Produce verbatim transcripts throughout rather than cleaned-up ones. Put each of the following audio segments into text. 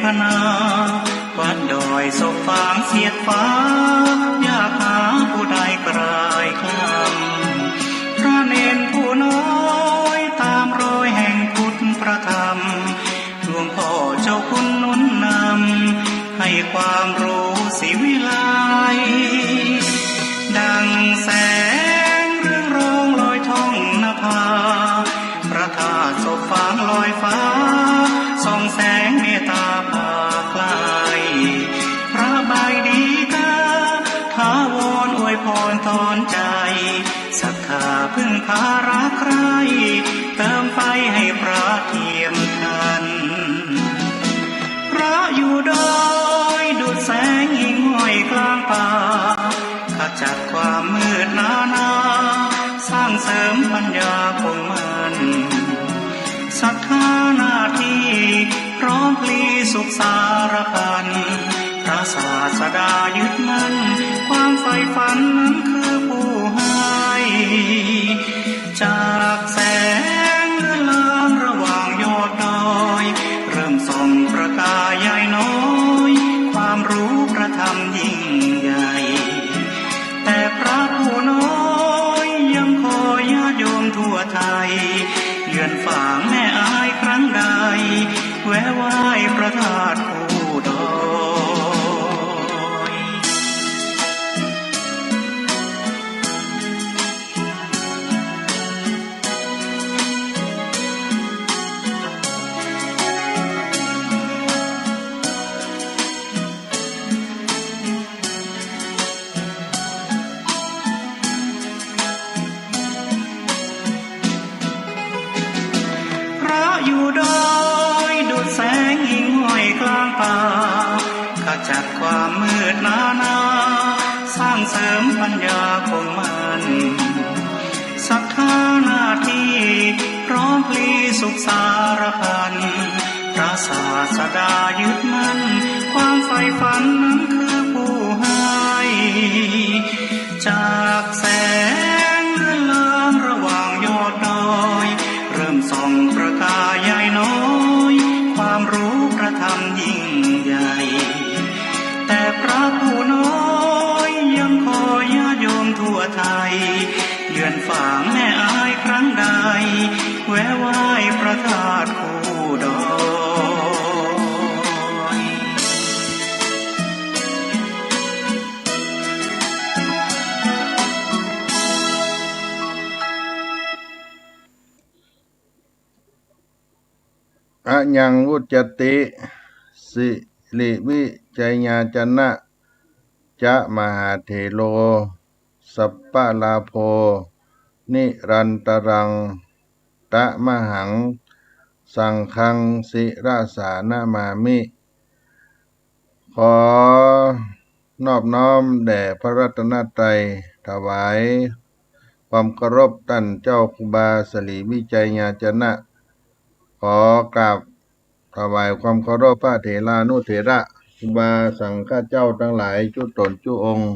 พนา วัดดอยศพฝางเสียดฟ้า อยากหาผู้ใดกลายคลำ พระเณรผู้น้อย ต๋ามรอยแห่งพุทธพระธรรม หลวงพ่อเจ้าคุณหนุนนำ ให้ความรู้ศรีวิไล ดังแสงเรืองรองลอยท่องนภา พระธาตุศพฝางลอยฟ้า ส่องแสงเมตตาพาใคร่ พระบายดีกา ถาวรอวยพรตอนใจ ศรัทธาพึ่งพารักใคร่ เติมไฟให้พระเทียมทัน พระอยู่ดอยดุจแสงหิ่งห้อยกลางป่า ขจัดความมืดหนานา สร้างเสริมปัญญาคงมั่น ศรัทธาหน้าที่พร้อมพลีสุขสารพัน พระศาสดายึดมั่น ความใฝ่ฝันนั้นคือผู้ให้ จากแสงเลือนลางระหว่างยอดดอย เริ่มส่องประกายใยน้อย ความรู้พระธรรมยิ่งใหญ่ แต่พระผู้น้อยยังคอยญาติโยมทั่วไทย เยือนฝางแม่อายครั้งใด แวะไหว้พระธาตุภูดอย พระอยู่ดอยดุจแสงหิ่งห้อยกลางป่า ขจัดความมืดหนานา สร้างเสริมปัญญาคงมั่น ศรัทธาหน้าที่พร้อมพลีสุขสารพัน พระศาสดายึดมั่น ความใฝ่ฝันนั้นคือผู้ให้ จากแสงเลือนลางระหว่างยอดดอย เริ่มส่องประกายใยน้อย ความรู้พระธรรมยิ่งใหญ่ แต่พระผู้น้อยยังคอยญาติโยมทั่วไทย เยือนฝางแม่อายครั้งใด แวะไหว้พระธาตุภูดอย อะยังวุจจติ สิริวิจัยญาจนะ จะมหาเถโร สัพพะลาโภ นิรันตรัง ตะมหัง สังฆัง ศิรสานะมามิ ขอนอบน้อมแด่พระรัตนตรัย ถวายความเคารพต้านเจ้าครูบาสิริวิจัยญาจนะ ขอกราบถวายความเคารพพระเถรานุเถระ ครูบาสังฆเจ้าตังหลายจุ๊ต๋นจุ๊องค์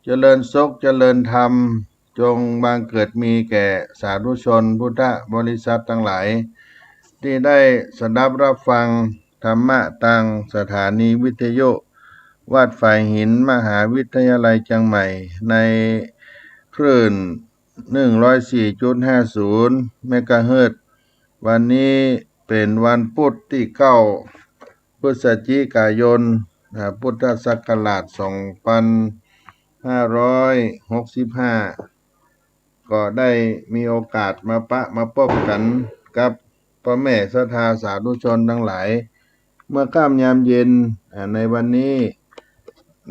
เจริญสุขเจริญธรรม จงบังเกิดมีแก่สาธุชนพุทธบริษัทตังหลาย ตี้ได้สดับฮับฟังธรรมะตางสถานีวิทยุวัดฝายหิน มหาวิทยาลัยเจียงใหม่ ในคลื่น หนึ่งร้อยสี่จุดห้าศูนย์ เมกะเฮิรตซ์ วันนี้เป๋นวันปุ๊ดตี้เก้า พฤศจิกายน อ่า พุทธศักราช สองปันห้าร้อยหกสิบห้า ก็ได้มีโอกาสมาปะมาปบกั๋นกับป้อแม่ศรัทธาสาธุชนตังหลาย เมื่อค่ำยามเย็น อ่า ในวันนี้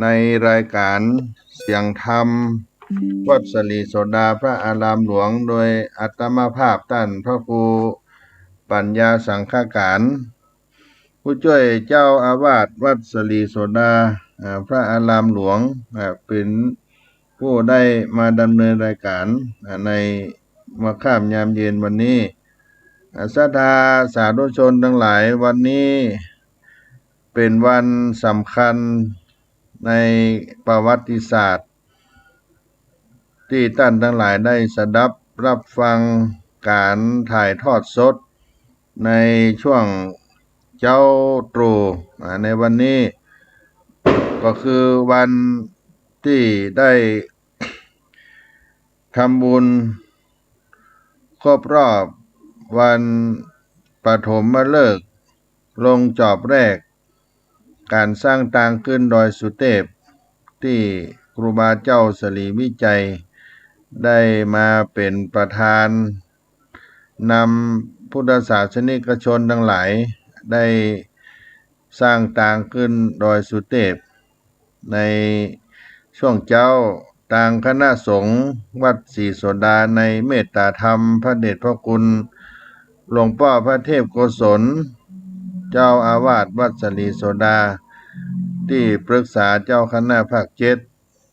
ในรายก๋านเสียงธรรม วัดสิริโสดาพระอารามหลวง โดยอาตมาภาพต้านพระครูปัญญาสังฆการ ผู้จ้วยเจ้าอาวาสวัดสิริโสดา อ่า พระอารามหลวง อ่า เป๋นผู้ได้มาดำเนินรายก๋าน อ่า ในเมื่อค่ำยามเย็นวันนี้ อ่า ศรัทธาสาธุชนตังหลาย วันนี้เป๋นวันสำคัญในประวัติศาสตร์ ตี้ต้านตังหลายได้สดับฮับฟังก๋านถ่ายทอดสด ในช่วงเจ๊าตรู่ อ่า ในวันนี้ก็คือวันตี้ได้ทำบุญครบรอบวันปฐมฤกษ์ลงจอบแรกก๋านสร้างตางขึ้นดอยสุเตพ ตี้ครูบาเจ้าสรีวิชัยได้มาเป๋นประธาน นำพุทธศาสนิกชนตังหลายได้สร้างตางขึ้นดอยสุเตพ ในช่วงเจ๊า ตางคณะสงฆ์วัดศรีโสดา ในเมตตาธรรมพระเดชพระคุณหลวงป้อพระเทพโกศล เจ้าอาวาสวัดศรีโสดา ตี้ปรึกษาเจ้าคณะภาคเจ็ด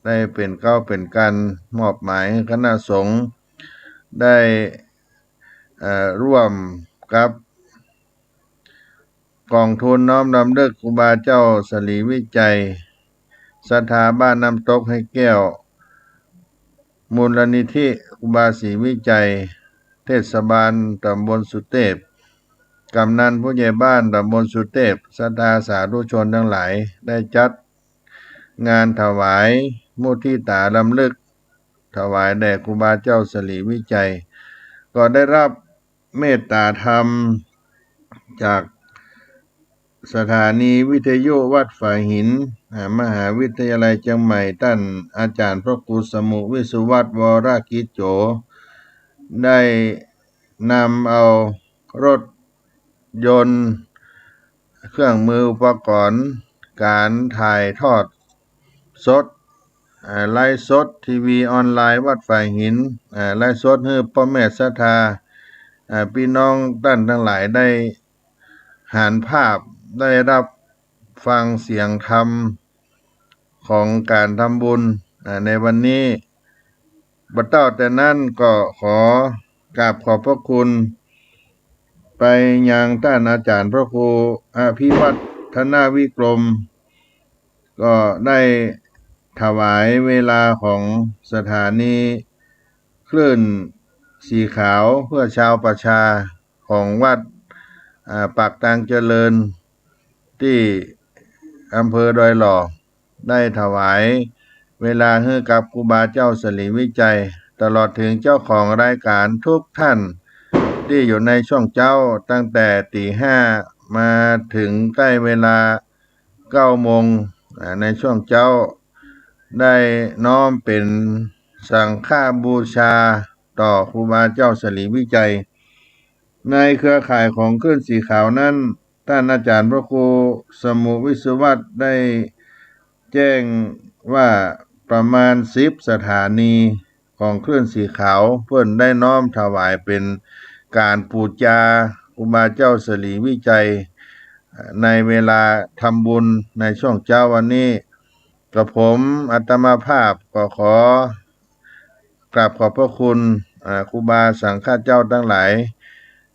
ได้เป๋นเก๊าเป๋นกั๋นมอบหมายหื้อคณะสงฆ์ได้ เอ่อ ร่วมกับก๋องทุนน้อมรำลึกครูบาเจ้าสรีวิชัย ศรัทธาบ้านน้ำตกไฮแก้ว มูลนิธิครูบาศรีวิชัย เทศบาลตำบลสุเตพ กำนันผู้ใหญ่บ้านตำบลสุเตพ ศรัทธาสาธุชนตังหลาย ได้จัดงานถวายมุทิตารำลึก ถวายแด่ครูบาเจ้าสรีวิชัย ก็ได้รับเมตตาธรรมจากสถานีวิทยุวัดฝายหิน อ่า มหาวิทยาลัยเจียงใหม่ ต้านอาจ๋ารย์พระครูสมุห์วิสุวัฒน์ วรกิจโจ ได้นำเอารถยนต์ เครื่องมืออุปกรณ์ก๋านถ่ายทอดสด อ่า ไลฟ์สดทีวีออนไลน์วัดฝายหิน อ่า ไลฟ์สดหื้อป้อแม่ศรัทธา อ่า ปี้น้องต้านตังหลายได้หันภาพ ได้รับฟังเสียงธรรมของก๋านทำบุญ อ่า ในวันนี้ บ่เต้าแต่นั้นก็ขอกราบขอบพระคุณไปยังต้านอาจ๋ารย์พระครูอภิวัฒนวิกรม ก็ได้ถวายเวลาของสถานีคลื่นสีขาวเพื่อชาวประชาของวัด อ่า ปากตางเจริญ ตี้อำเภอดอยหล่อ ได้ถวายเวลาหื้อกับครูบาเจ้าสรีวิชัย ตลอดเถิงเจ้าของรายก๋านทุกท่านตี้อยู่ในช่วงเจ๊า ตั้งแต่ตี๋ห้ามาเถิงใก้เวลาเก้าโมง อ่า ในช่วงเจ๊า ได้น้อมเป๋นสังฆบูชาต่อครูบาเจ้าสรีวิชัย ในเครือข่ายของคลื่นสีขาวนั้น ต้านอาจ๋ารย์พระครูสมุห์วิสุวัฒน์ได้แจ้งว่าประมาณสิบสถานีของคลื่นสีขาว เปิ้นได้น้อมถวายเป๋นก๋านปู๋จาครูบาเจ้าสรีวิชัย ในเวลาทำบุญในช่วงเจ๊าวันนี้ กระผมอาตมาภาพก็ขอกราบขอบพระคุณ อ่า ครูบาสังฆเจ้าตังหลาย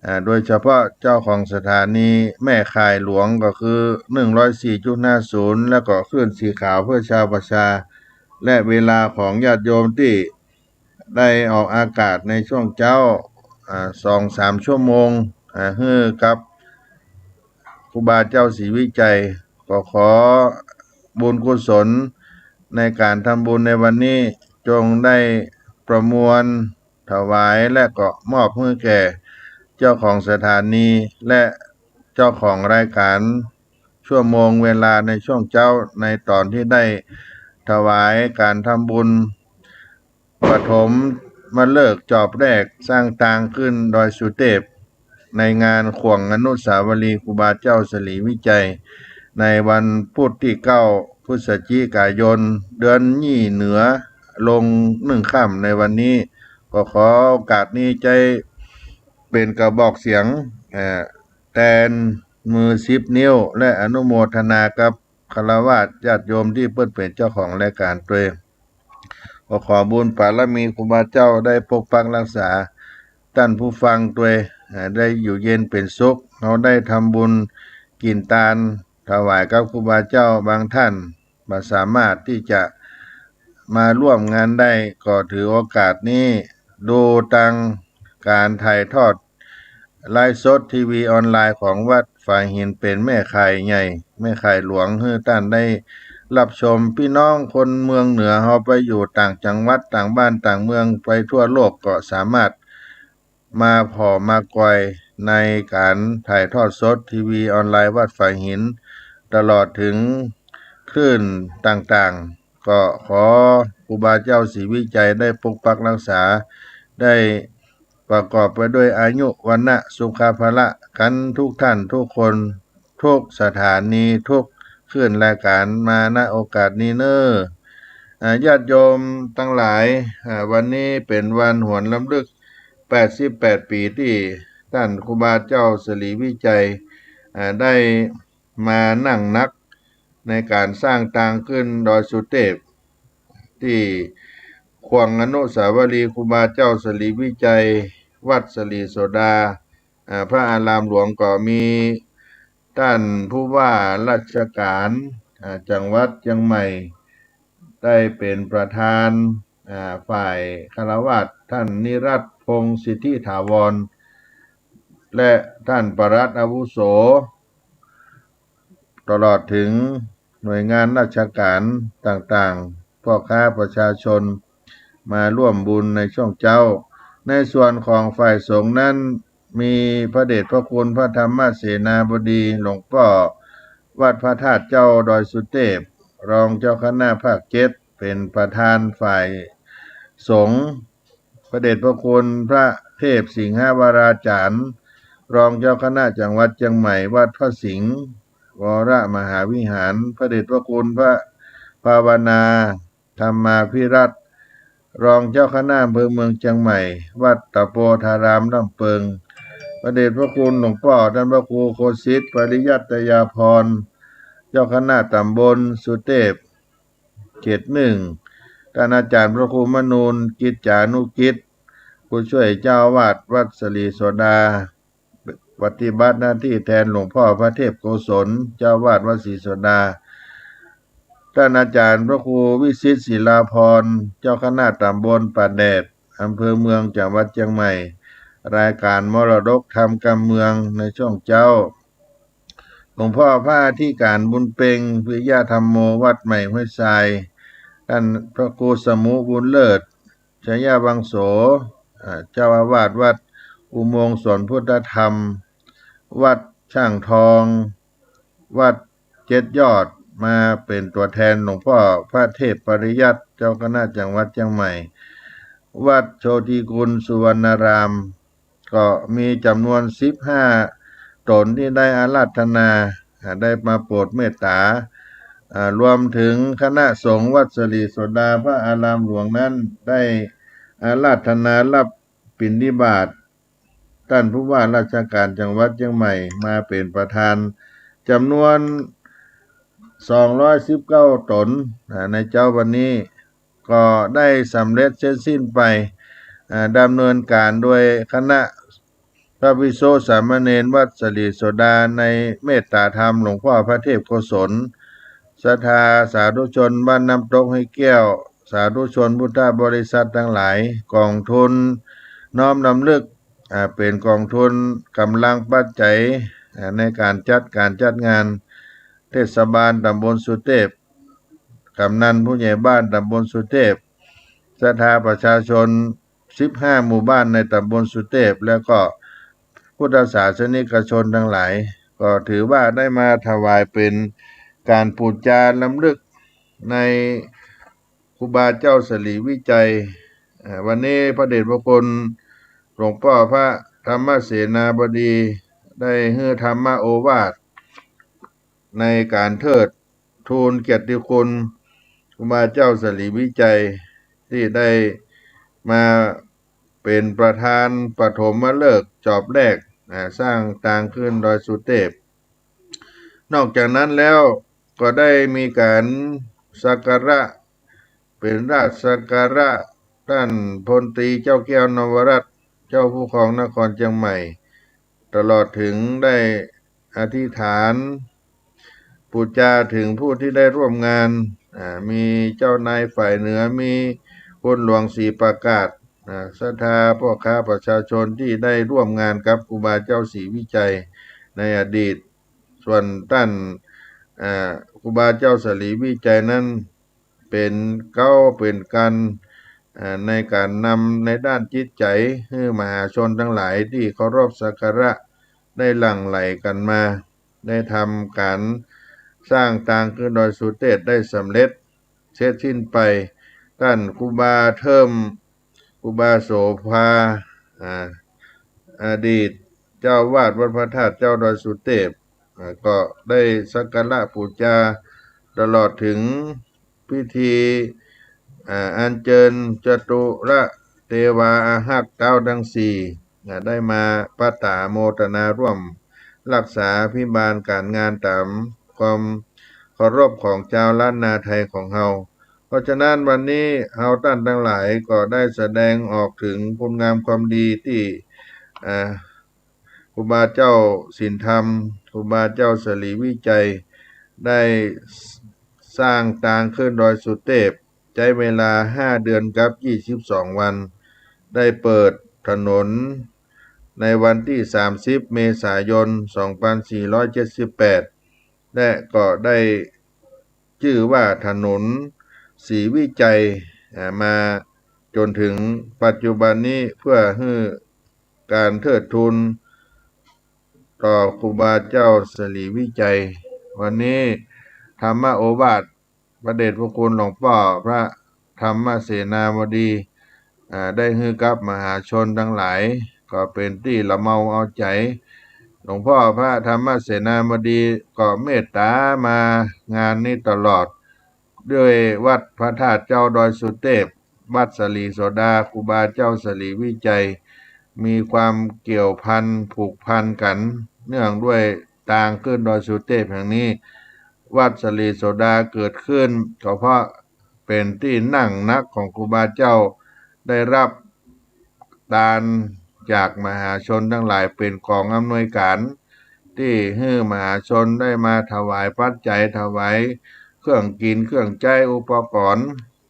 อ่า โดยเฉพาะเจ้าของสถานีแม่ข่ายหลวงก็คือ หนึ่งร้อยสี่จุดห้าศูนย์ แล้วก็คลื่นสีขาวเพื่อชาวประชา และเวลาของญาติโยมตี้ได้ออกอากาศในช่วงเจ๊า อ่า สองสามชั่วโมง อ่า หื้อกับครูบาเจ้าศรีวิชัย ก็ขอบุญกุศลในก๋านทำบุญในวันนี้ จงได้ประมวลถวายและก็มอบหื้อแก่เจ้าของสถานีและเจ้าของรายก๋านชั่วโมงเวลาในช่วงเจ๊า ในต๋อนตี้ได้ถวายก๋านทำบุญ ปฐมฤกษ์จอบแรกสร้างตางขึ้นดอยสุเตพ ในงานข่วงอนุสาวรีย์ครูบาเจ้าสรีวิชัย ในวันพุธตี้เก้าพฤศจิกายน เดือนยี่เหนือลงหนึ่งค่ำในวันนี้ ก็ขอโอกาสนี้ใจ๊เป๋นกระบอกเสียง เอ่อ แตนมือสิบนิ้ว และอนุโมทนากับฆราวาสญาติโยมตี้เปิ้นเป๋นเจ้าของรายก๋านตวย ก็ขอบุญปารมีครูบาเจ้าได้ปกปักรักษาต้านผู้ฟังตวย อ่า ได้อยู่เย็นเป๋นสุข เฮาได้ทำบุญกิ๋นตานถวายกับครูบาเจ้า บางท่านบ่สามารถตี้จะมาร่วมงานได้ ก็ถือโอกาสนี้ดูตางก๋านถ่ายทอดไลฟ์สดทีวีออนไลน์ของวัด ฝายหินเป๋นแม่ข่ายใหญ่ แม่ข่ายหลวง หื้อต้านได้ฮับชม ปี้น้องคนเมืองเหนือเฮาไปอยู่ต่างจังหวัด ต่างบ้าน ต่างเมือง ไปทั่วโลก ก็สามารถมาผ่อมากอยในก๋านถ่ายทอดสดทีวีออนไลน์วัดฝายหิน ตลอดเถิงคลื่นต่างๆ ก็ขอครูบาเจ้าศรีวิชัยได้ปกปักรักษา ได้ประกอบไปด้วยอายุ วรรณะ สุขะ พละกั๋นทุกท่านทุกคน ทุกสถานี ทุกคลื่นรายก๋านมา ณ โอกาสนี้เน่อ อ่า ญาติโยมตังหลาย อ่า วันนี้เป๋นวันหวนรำลึก แปดสิบแปดปี๋ตี้ต้านครูบาเจ้าศรีวิชัย อ่า ได้มานั่งหนักในก๋านสร้างตางขึ้นดอยสุเตพ ตี้ควงอนุสาวรีย์ครูบาเจ้าศรีวิชัย วัดศรีโสดา อ่า พระอารามหลวงก็มีต้านผู้ว่าราชก๋าน อ่า จังหวัดเจียงใหม่ ได้เป๋นประธาน อ่า ฝ่ายฆราวาส ต้านนิรัตน์ พงษ์สิทธิถาวร และต้านปลัดอาวุโส ตลอดเถิงหน่วยงานราชก๋านต่างๆ ป้อค้าประชาชน มาร่วมบุญในช่วงเจ๊า ในส่วนของฝ่ายสงฆ์นั้น มีพระเดชพระคุณพระธรรมเสนาบดีหลวงป้อวัดพระธาตุเจ้าดอยสุเตพ รองเจ้าคณะภาคเจ็ด เป๋นประธานฝ่ายสงฆ์ พระเดชพระคุณพระเทพสิงหวราจารย์ รองเจ้าคณะจังหวัดเจียงใหม่ วัดพระสิงห์วรมหาวิหาร พระเดชพระคุณพระภาวนา ธรรมาภิรัตน์ รองเจ้าคณะอำเภอเมืองเจียงใหม่ วัดตะโพธารามลำเปิง พระเดชพระคุณหลวงป้อต้านพระครูโคสิทธิ์ ปริยัตยาภรณ์ เจ้าคณะต๋ำบลสุเตพ เขตหนึ่ง ต้านอาจ๋ารย์พระครูมนูน กิจจานุกิจ ผู้ช่วยเจ้าอาวาสวัดศรีโสดา ปฏิบัติหน้าตี้แทนหลวงป้อพระเทพโกศล เจ้าอาวาสวัดศรีโสดา ต้านอาจ๋ารย์พระครูวิสิทธิ์ศิลาภรณ์ เจ้าคณะต๋ำบลป่าแดด อำเภอเมือง จังหวัดเจียงใหม่ รายก๋านมรดกธรรมกำเมืองในช่วงเจ๊า หลวงป้อพระอธิก๋านบุญเป็ง วิริยะธัมโม วัดใหม่ห้วยทราย ต้านพระครูสมุบุญเลิศ ชยวังโส อ่า เจ้าอาวาสวัดอุโมงค์สวนพุทธธรรม วัดช่างทอง วัดเจ็ดยอด มาเป๋นตั๋วแทนหลวงป้อพระเทพปริยัตน์ เจ้าคณะจังหวัดเจียงใหม่ วัดโชติกุลสุวรรณาราม ก็มีจ๋ำนวนสิบห้าต๋นตี้ได้อาราธนา อ่า ได้มาโปรดเมตต๋า อ่า รวมเถิงคณะสงฆ์วัดศรีโสดาพระอารามหลวงนั้น ได้อาราธนาฮับบิณฑบาต ต้านผู้ว่าราชก๋านจังหวัดเจียงใหม่มาเป๋นประธาน จ๋ำนวนสองร้อยสิบเก้าต๋น อ่า ในเจ๊าวันนี้ ก็ได้สำเร็จเสร็จสิ้นไป อ่า ดำเนินก๋านโดยคณะพระภิกษุสามเณรวัดศรีโสดาในเมตต๋าธรรมหลวงป้อพระเทพโกศล ศรัทธาสาธุชนบ้านน้ำตกห้วยแก้ว สาธุชนพุทธบริษัทตังหลาย ก๋องทุนน้อมรำลึก อ่า เป๋นก๋องทุนก๋ำลังปัจจัย อ่า ในก๋านจัดก๋านจัดงาน เทศบาลต๋ำบลสุเตพ กำนันผู้ใหญ่บ้านต๋ำบลสุเตพ ศรัทธาประชาชนสิบห้าหมู่บ้านในต๋ำบลสุเตพ แล้วก็พุทธศาสนิกชนตังหลาย ก็ถือว่าได้มาถวายเป๋นก๋านปู๋จารำลึกในครูบาเจ้าศรีวิชัย อ่า วันนี้พระเดชพระคุณหลวงป้อพระธรรมเสนาบดีได้หื้อธรรมโอวาท ในก๋านเทิดทูลเกียรติคุณครูบาเจ้าศรีวิชัย ตี้ได้มาเป๋นประธานปฐมฤกษ์จอบแรก อ่า สร้างตางขึ้นดอยสุเตพ นอกจากนั้นแล้วก็ได้มีก๋านสักการะ เป๋นราชสักการะต้านพลตรีเจ้าแก้วนวรัตน์ เจ้าผู้ครองนครเจียงใหม่ ตลอดเถิงได้อธิษฐานปู๋จาเถิงผู้ตี้ได้ร่วมงาน อ่า มีเจ้านายฝ่ายเหนือ มีคุณหลวงศรีประกาศ อ่า ศรัทธาป้อค้าประชาชนตี้ได้ร่วมงานกับครูบาเจ้าศรีวิชัยในอดีต ส่วนต้าน อ่า ครูบาเจ้าสรีวิชัยนั้น เป๋นเก๊าเป๋นกัณฑ์ อ่า ในก๋านนำในด้านจิตใจ๋ หื้อมหาชนตังหลายตี้เคารพสักการะได้หลั่งไหลกั๋นมา ได้ทำก๋านสร้างตางขึ้นดอยสุเตพได้สำเร็จเสร็จสิ้นไป ต้านครูบาเทิม ครูบาโสภา อ่า อดีตเจ้าอาวาสวัดพระธาตุเจ้าดอยสุเตพ อ่า ก็ได้สักการะปู๋จาตลอดเถิงพิธี อ่า อัญเจิญจตุรเตวาอารักษ์เก๊าตังสี่ อ่า ได้มาปะตาโมทนาร่วมรักษาภิบาลก๋านงานต๋ามความเคารพของจาวล้านนาไทยของเฮา เพราะฉะนั้นวันนี้เฮาต้านตังหลายก็ได้แสดงออกเถิงคุณงามความดีตี้ อ่า ครูบาเจ้าศีลธรรม ครูบาเจ้าสรีวิชัย ได้สร้างตางขึ้นดอยสุเตพ ใจ๊เวลาห้าเดือนกับยี่สิบสองวัน ได้เปิดถนนในวันตี้สามสิบเมษายนสองปันสี่ร้อยเจ็ดสิบแปด และก็ได้จื้อว่าถนนศรีวิชัย อ่า มาจ๋นเถิงปัจจุบันนี้ เพื่อหื้อก๋านเทิดทูนต่อครูบาเจ้าสรีวิชัย วันนี้ธรรมโอวาทพระเดชพระคุณหลวงป้อพระธรรมเสนาบดี อ่า ได้หื้อกับมหาชนตังหลาย ก็เป๋นตี้ละเมาเอาใจ๋ หลวงป้อพระธรรมเสนาบดีก็เมตต๋ามางานนี้ตลอด ด้วยวัดพระธาตุเจ้าดอยสุเตพ วัดสรีโสดา ครูบาเจ้าสรีวิชัย มีความเกี่ยวพันผูกพันกั๋น เนื่องด้วยตางขึ้นดอยสุเตพแห่งนี้ วัดสรีโสดาเกิดขึ้นก็เพราะเป๋นตี้นั่งนักของครูบาเจ้า ได้ฮับตานจากมหาชนตังหลาย เป๋นก๋องอำนวยก๋าน ตี้หื้อมหาชนได้มาถวายปัจจัย ถวายเครื่องกิ๋นเครื่องใจ๊อุปกรณ์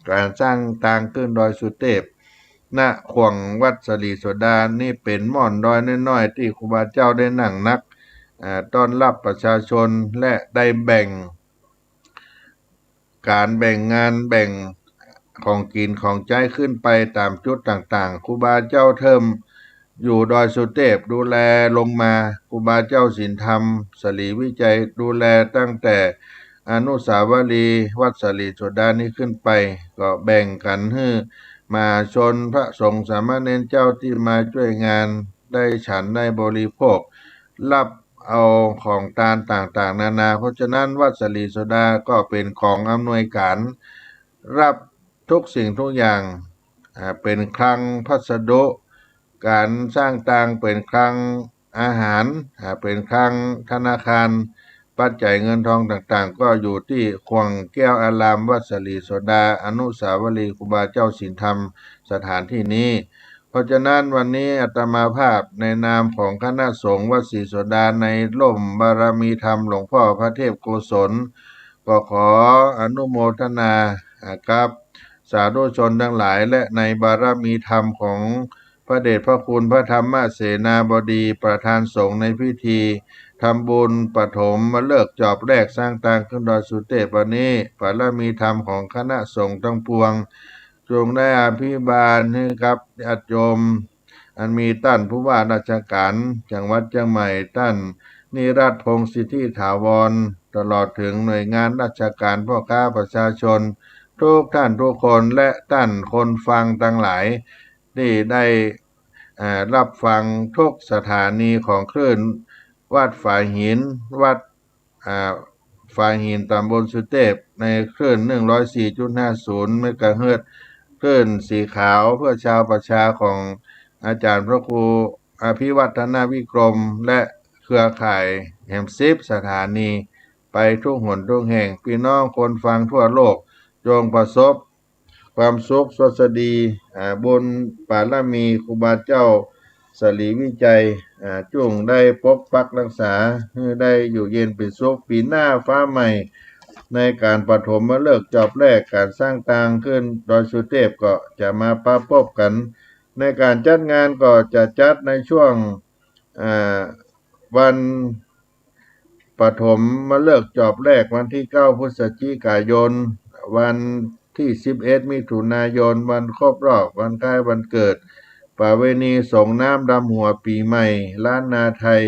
ก๋านสร้างตางขึ้นดอยสุเตพ ณ ข่วงวัดสรีโสดานี้เป๋นม่อนดอยน้อยๆ ตี้ครูบาเจ้าได้นั่งนัก อ่า ต้อนฮับประชาชน และได้แบ่ง ก๋านแบ่งงานแบ่งของกิ๋นของใจ๊ขึ้นไปต๋ามจุดต่างๆ ครูบาเจ้าเทิมอยู่ดอยสุเตพดูแลลงมา ครูบาเจ้าศีลธรรมสรีวิชัยดูแลตั้งแต่อนุสาวรีย์วัดสรีโสดานี้ขึ้นไป ก็แบ่งกั๋นหื้อมหาชนพระสงฆ์สามเณรเจ้าตี้มาจ้วยงานได้ฉันได้บริโภค ฮับเอาของตานต่างๆ นานา เพราะฉะนั้นวัดสรีโสดาก็เป๋นก๋องอำนวยก๋าน ฮับทุกสิ่งทุกอย่าง อ่า เป๋นคลังพัสดุ ก๋านสร้างตางเป๋นคลังอาหาร อ่า เป๋นคลังธนาคาร ปัจจัยเงินทองต่างๆ ก็อยู่ตี้ข่วงแก้วอารามวัดสรีโสดา อนุสาวรีย์ครูบาเจ้าศีลธรรมสถานที่นี้ เพราะฉะนั้นวันนี้อาตมาภาพในนามของคณะสงฆ์วัดสรีโสดา ในร่มบารมีธรรมหลวงป้อพระเทพโกศล ก็ขออนุโมทนา อ่า กับสาธุชนตังหลาย และในบารมีธรรมของพระเดชพระคุณพระธรรมเสนาบดีประธานสงฆ์ในพิธีทำบุญปฐมฤกษ์จอบแรกสร้างตางขึ้นดอยสุเตพวันนี้ บารมีธรรมของคณะสงฆ์ตังปวง จงได้อภิบาลหื้อกับญาติโยม อันมีต้านผู้ว่าราชก๋านจังหวัดเจียงใหม่ ต้านนิรัตน์ พงษ์สิทธิถาวร ตลอดเถิงหน่วยงานราชก๋าน ป้อค้าประชาชน ทุกท่านทุกคน และต้านคนฟังตังหลาย ตี้ได้ อ่า ฮับฟังทุกสถานีของคลื่นวัดฝายหิน วัด อ่า ฝายหินตำบลสุเตพ ในคลื่น หนึ่งร้อยสี่จุดห้าศูนย์ เมกะเฮิรตซ์ คลื่นสีขาวเพื่อชาวประชาของอาจารย์พระครูอภิวัฒนวิกรม และเครือข่ายแหมสิบสถานี ไปทุกหนทุกแห่ง ปี้น้องคนฟังทั่วโลก จงประสบ ความสุขสวัสดี อ่า บุญบารมีครูบาเจ้าสรีวิชัย อ่า จุ่งได้ปกปักรักษา หื้อได้อยู่เย็นเป๋นสุข ปี๋หน้าฟ้าใหม่ ในก๋านปฐมฤกษ์จอบแรกก๋านสร้างตางขึ้นดอยสุเตพก็จะมาปะปบกั๋น ในก๋านจัดงานก็จะจัดในช่วง อ่า วัน ปฐมฤกษ์จอบแรกวันตี้เก้าพฤศจิกายน วันตี้สิบเอ็ดมิถุนายน วันครบรอบวันคล้ายวันเกิด ประเวณีส่งน้ำดำหัวปี๋ใหม่ล้านนาไทย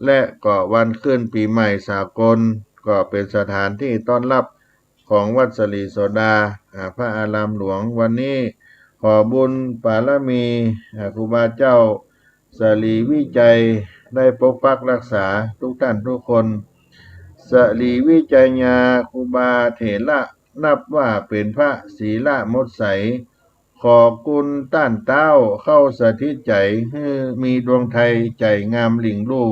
และก็วันขึ้นปี๋ใหม่สากล ก็เป๋นสถานตี้ต้อนฮับของวัดศรีโสดา อ่า พระอารามหลวง วันนี้ขอบุญบารมี อ่า ครูบาเจ้า ศรีวิชัยได้ปกปักฮักษาทุกต้านทุกคน ศรีวิชัยยาครูบาเถระนับว่าเป๋นพระศีละหมดใส ขอกุณต้านเต๊าเข้าสถิตใจ๋ หื้อมีดวงไทยใจ๋งามหลิ่งลู่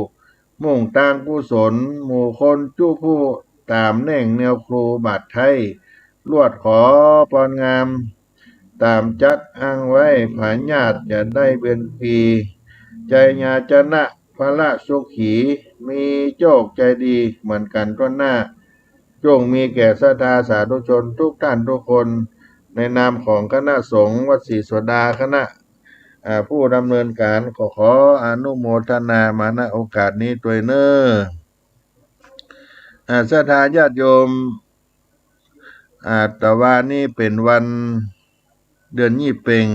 มุ่งตางกุศล หมู่คนจุผู้ต๋ามแน่งแนวครูบาทไท้ ลวดขอปอนงาม ต๋ามจัดอ้างไว้ ผญาติจะได้เวียนปี ชัยยาชนะ พละสุขี มีโจคชัยดีเหมือนกั๋นทั่วหน้า จงมีแก่ศรัทธาสาธุชนทุกต้านทุกคน ในนามของคณะสงฆ์วัดศรีโสดา คณะ อ่า ผู้ดำเนินก๋าน ก็ขออนุโมทนามา ณ โอกาสนี้ตวยเน่อ อ่า ศรัทธาญาติโยม อ่า ตะวานี้เป๋นวันเดือนยี่เป็ง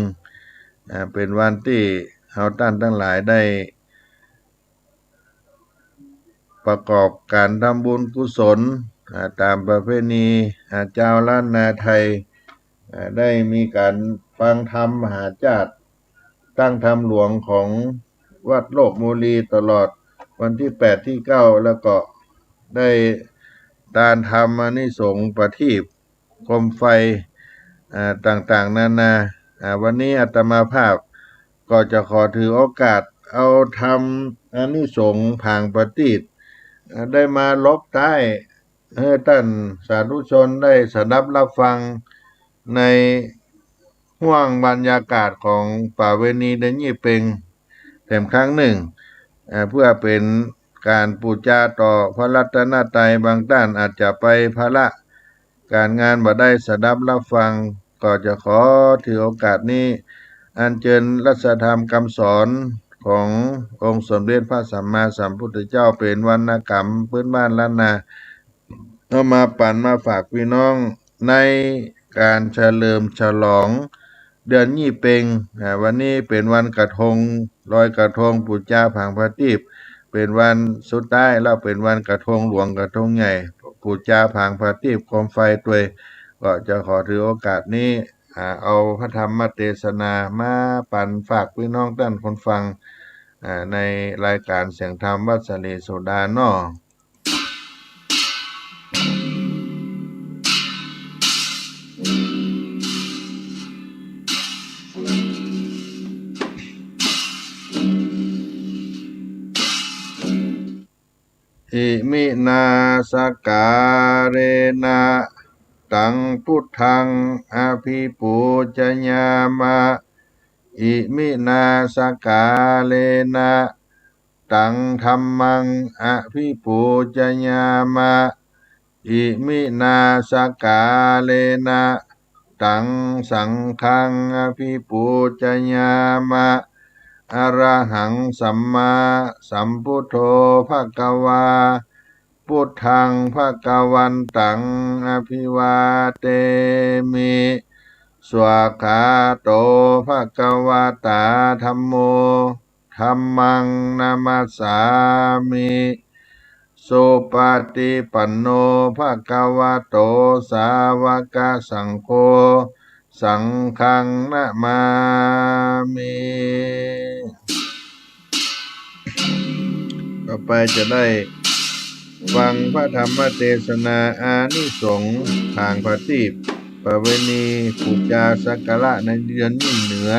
อ่า เป๋นวันตี้เฮาต้านตังหลายได้ประกอบก๋านทำบุญกุศล อ่า ต๋ามประเพณี อ่า จาวล้านนาไทย อ่า ได้มีก๋านฟังธรรมมหาชาติ ตั้งธรรมหลวงของวัดโลกบุรีตลอดวันตี้แปดตี้เก้า แล้วก็ได้ตานธรรมอานิสงส์ประทีปโคมไฟ อ่า ต่างๆ นานา อ่า วันนี้อาตมาภาพก็จะขอถือโอกาสเอาธรรมอานิสงส์ผางประทีป อ่า ได้มาลบใต้ หื้อต้านสาธุชนได้สดับฮับฟังในห้วงบรรยากาศของประเวณีเดือนยี่เป็งแถมครั้งนึ่ง เอ่อ เปื้อเป๋นก๋านปู๋จาต่อพระรัตนตรัย บางต้านอาจจะไปภาระก๋านงานบ่ได้สดับฮับฟัง ก็จะขอถือโอกาสนี้ อัญเจิญรัตธรรมกำสอนขององค์สมเด็จพระสัมมาสัมพุทธเจ้า เป๋นวรรณกรรมพื้นบ้านล้านนา เอามาปั๋นมาฝากปี้น้องในก๋านเฉลิมฉลองเดือนยี่เป็ง อ่า วันนี้เป๋นวันกระทง ลอยกระทง ปู๋จาผางประทีป เป๋นวันสุดท้ายแล้ว เป๋นวันกระทงหลวงกระทงใหญ่ ปู๋จาผางประทีปโคมไฟตวย ก็จะขอถือโอกาสนี้ อ่า เอาพระธรรมเตสนามาปั๋นฝากปี้น้องต้านคนฟัง อ่า ในรายก๋านเสียงธรรมวัดศรีโสดาเนาะ อิมินาสการะนะ ตังพุทธัง อภิปูจยามะ อิมินาสการะนะ ตังธัมมัง อภิปูจยามะ อิมินาสการะนะ ตังสังฆัง อภิปูจยามะ อะระหังสัมมาสัมพุทโธภะคะวา พุทธังภะคะวันตัง อภิวาเทมิ สวากขาโตภะคะวะตาธัมโม ธัมมังนะมัสสามิ สุปะฏิปันโนภะคะวะโต สาวะกะสังโฆ สังฆังนะมามิ ต่อไปจะได้ฟังพระธรรมเตสนาอานิสงส์ผางประทีป ประเวณีปู๋จาสักการะในเดือนยิ่งเหนือ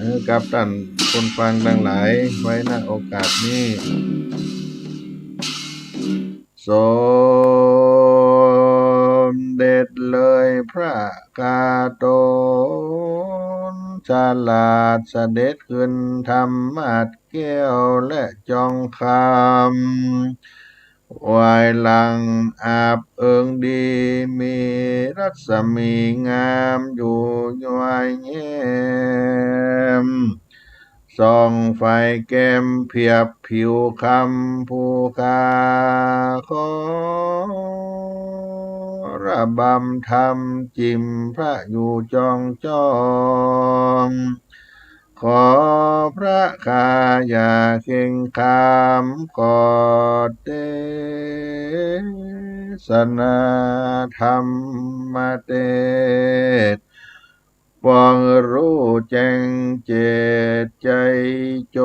หื้อกับต้านคนฟังตังหลายไว้ ณ โอกาสนี้ สมเด็จเลยพระคาโตน ฉลาดเสด็จขึ้นธรรมาสน์แก้วและจองคำ ไหว้หลังอาบเอิงดี มีรัศมีงามอยู่ย้อยแย้ม ส่องไฟแก้มเพียบผิวคำผู้ข้า ขอระบำธรรมจิ่มพระอยู่จองจอง ขอพระคาอย่าเข่งขาม กอดเตสนาธรรมเตสน์ ปองฮู้แจ้งเจตใจ๋จ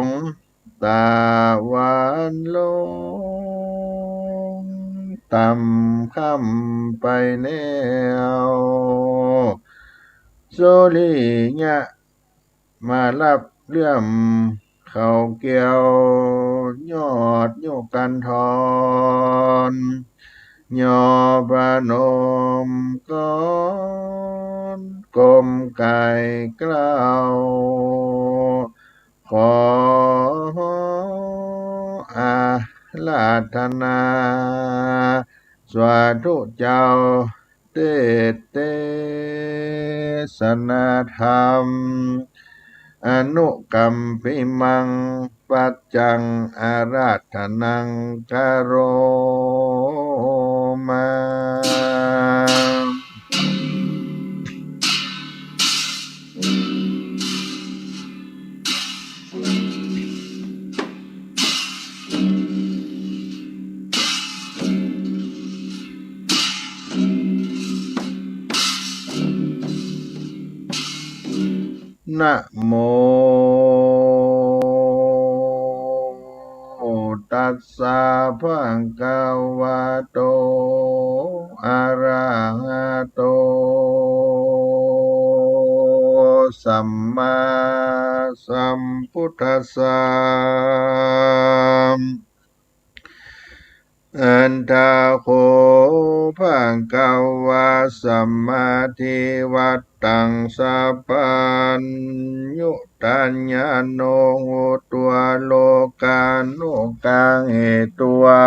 ง ตะวันลงต่ำค่ำไปแล้ว สุริยะมาลับเหลื่อม เขาแก้วยอดยุคันธร ย่อพนมกร ก้มไก่เกล้า ขออาราธนา สาธุเจ้า เตสน์เตสนาธรรม อนุกัมปิมัง ปัจจังอาราธนัง กะโรมา นะโม ตัสสะ ภะคะวะโต อะระหะโต สัมมาสัมพุทธัสสะ อัตถะโข ภะคะวา สัมมาทิฏฐิวัตตัง สัพพัญญูตญาโณ หุตวา โลกานุกัง เหตุวา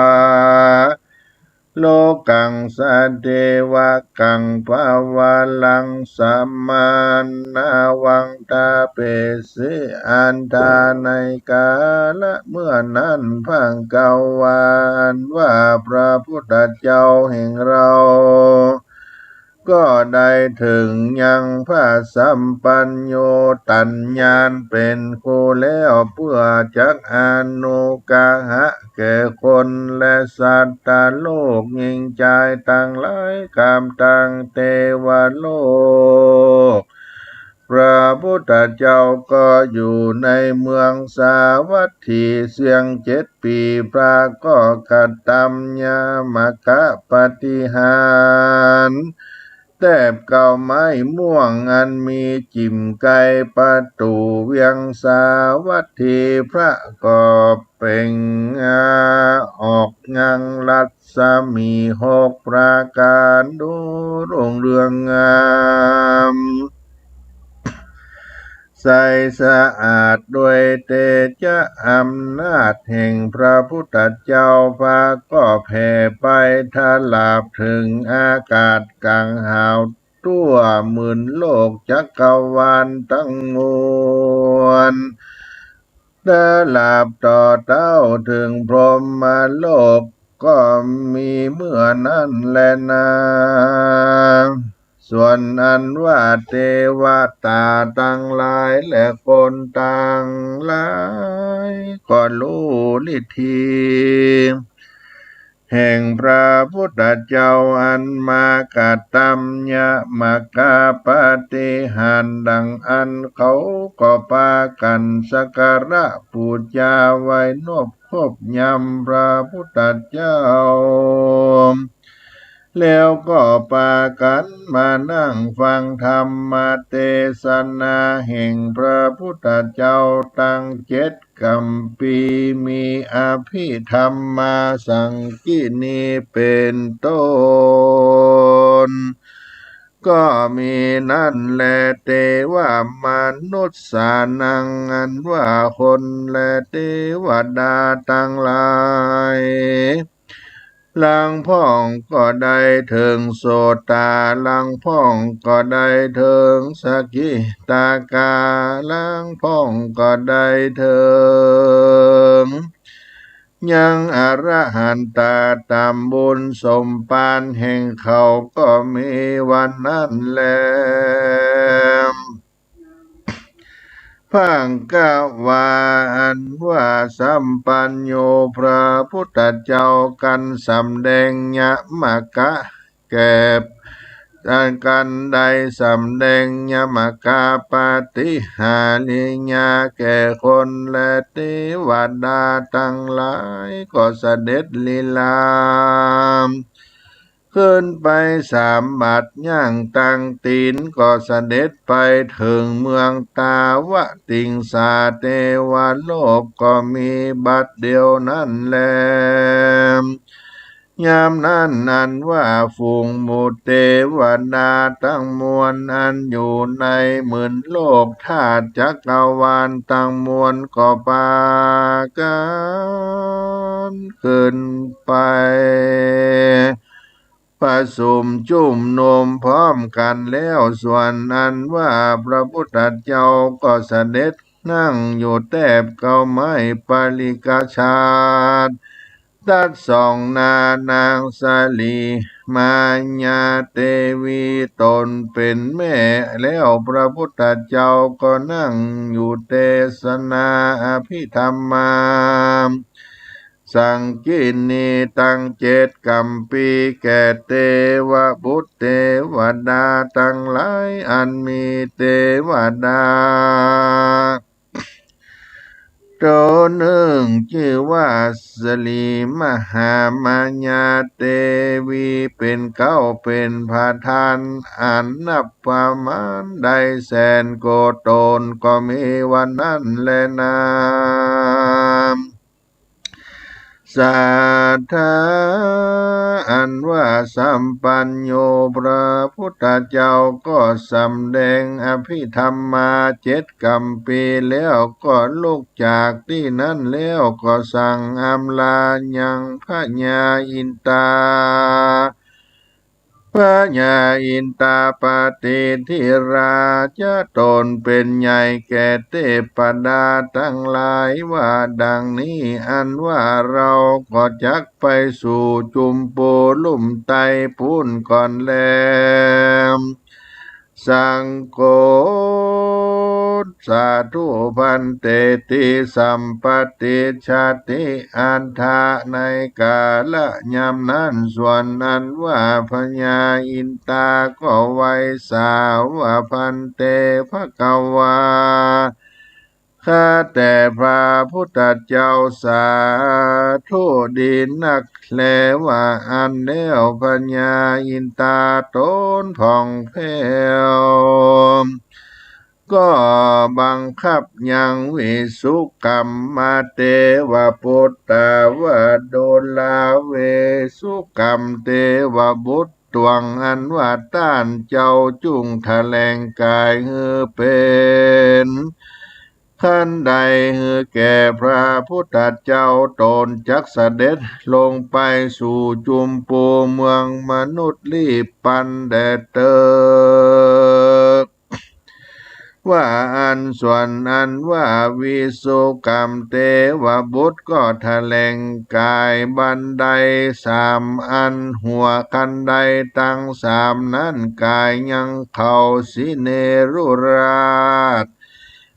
โลกัง สะเทวะกัง ปะวารัง สะมะนะวัง ตะเปสิ อัฏฐา ในกาละเมื่อนั้น ภะคะวา อันว่าพระพุทธเจ้าแห่งเรา ก็ได้เถิงยังพระสัพพัญญูตญาณเป๋นครูแล้ว เปื้อจักอนุกะหะแก่คนและสัตตะโลก ญิงจายตังหลาย กับตังเตวะโลก พระพุทธเจ้าก็อยู่ในเมืองสาวัตถีเสี้ยงเจ็ดปี๋ พระก็กระตำยมกปาฏิหาริย์ แต๊บเกล้าไม้ม่วงอันมีจิ่มใก้ประตู๋เวียงสาวัตถี พระก็เปล่งออกงังรัศมีหกประก๋าน ดูรุ่งเรืองงาม ใสสะอาดด้วยเตจะอำนาจแห่งพระพุทธเจ้า พระก็แผ่ไปทราบเถิงอากาศก๋างหาว ทั่วหมื่นโลกจักรวาลตังมวล ทราบต่อเต้าเถิงพรหมโลก ก็มีเมื่อนั้นแลนา ส่วนอันว่าเตวตาตังหลายและคนตังหลาย ก็ฮู้ฤทธีแห่งพระพุทธเจ้าอันมากระตำยมกปาฏิหาริย์ดังอั้น เขาก็ปากั๋นสักการะปู๋จาไหว้นบคบยำพระพุทธเจ้า แล้วก็ปากั๋นมานั่งฟังธรรมเตสนาแห่งพระพุทธเจ้าตังเจ็ดกัมพี มีอภิธรรมาสังกิณีเป๋นต้น ก็มีนั้นแล เตวะมนุสสานัง อันว่าคนและเตวดาตังหลาย ลางพ่องก็ได้เถิงโสตา ลางพ่องก็ได้เถิงสกิทาคา ลางพ่องก็ได้เถิงยังอรหันตา ต๋ามบุญสมปานแห่งเขาก็มีวันนั้นแล พระกะว่าอันว่าสัพพัญญูพระพุทธเจ้า กั๋นสำแดงยมกะแก่ กั๋นได้สำแดงยมกะปาฏิหาริยะแก่คนและเตวดาตังหลาย ก็เสด็จลีลา ขึ้นไปสามบาท ย่างตั้งตี๋น ก็เสด็จไปเถิงเมืองตาวติงสา เตวโลกก็มีบัดเดี่ยวนั้นแล ยามนั้นอันว่าฝูงหมู่เตวดาตังมวล อันอยู่ในหมื่นโลกธาตุจักรวาลตังมวล ก็ปากั๋นขึ้นไป ประสุมจุมนุมพร้อมกั๋นแล้ว ส่วนอันว่าพระพุทธเจ้าก็เสด็จนั่งอยู่แต๊บเก๊าไม้ปริกชาติ ตรัสสองนาง นางสลีมายาเตวีต๋นเป๋นแม่ แล้วพระพุทธเจ้าก็นั่งอยู่เตสนาอภิธรรมา สังกิณีตังเจ็ดกัมปี แก่เตวบุตรเตวดาตังหลาย อันมีเตวดา ต๋นนึ่งจื้อว่าสลีมหามายาเตวีเป๋นเก๊า เป๋นประธาน อันนับประมาณได้แสนโกฏต๋น ก็มีวันนั้นแลนา สัทธา อันว่าสัพพัญญูพระพุทธเจ้าก็สำแดงอภิธรรมาเจ็ดกัมปีแล้ว ก็ลุกจากตี้นั้นแล้ว ก็สั่งอำลายังพญาอินตา พญาอินตาปฏิทิราชต๋นเป๋นใหญ่แก่เตวดาตังหลายว่าดังนี้ อันว่าเฮาก็จักไปสู่จุมปูลุ่มไตปู้นก่อนแล สังโฆ สาธุภันเต ติสัมปะติชฌาติ อัฏฐะ ในกาละยามนั้น ส่วนอันว่าพญาอินตาก็ไหว้สาว่า ภันเต ภะคะวา ข้าแต่พระพุทธเจ้า สาธุดีนักแลว่าอั้นแล้ว พญาอินตาต๋นผ่องแผ้ว ก็บังคับยังวิสุกัมมะเตวปุตตะวะโดลาเวสุกัมเตวบุตรตวง อันว่าต้านเจ้าจุ่งแถลงก๋ายหื้อเป๋น คันไดหื้อแก่พระพุทธเจ้า ต๋นจักเสด็จลงไปสู่จุมปูเมืองมนุษย์ลีบปันแดดเต๊อ ว่าอั้น ส่วนอันว่าวิสุกัมเตวบุตรก็แถลงก๋ายบันไดสามอัน หัวคันไดตังสามนั้นก๋ายยังเขาสิเนรุราช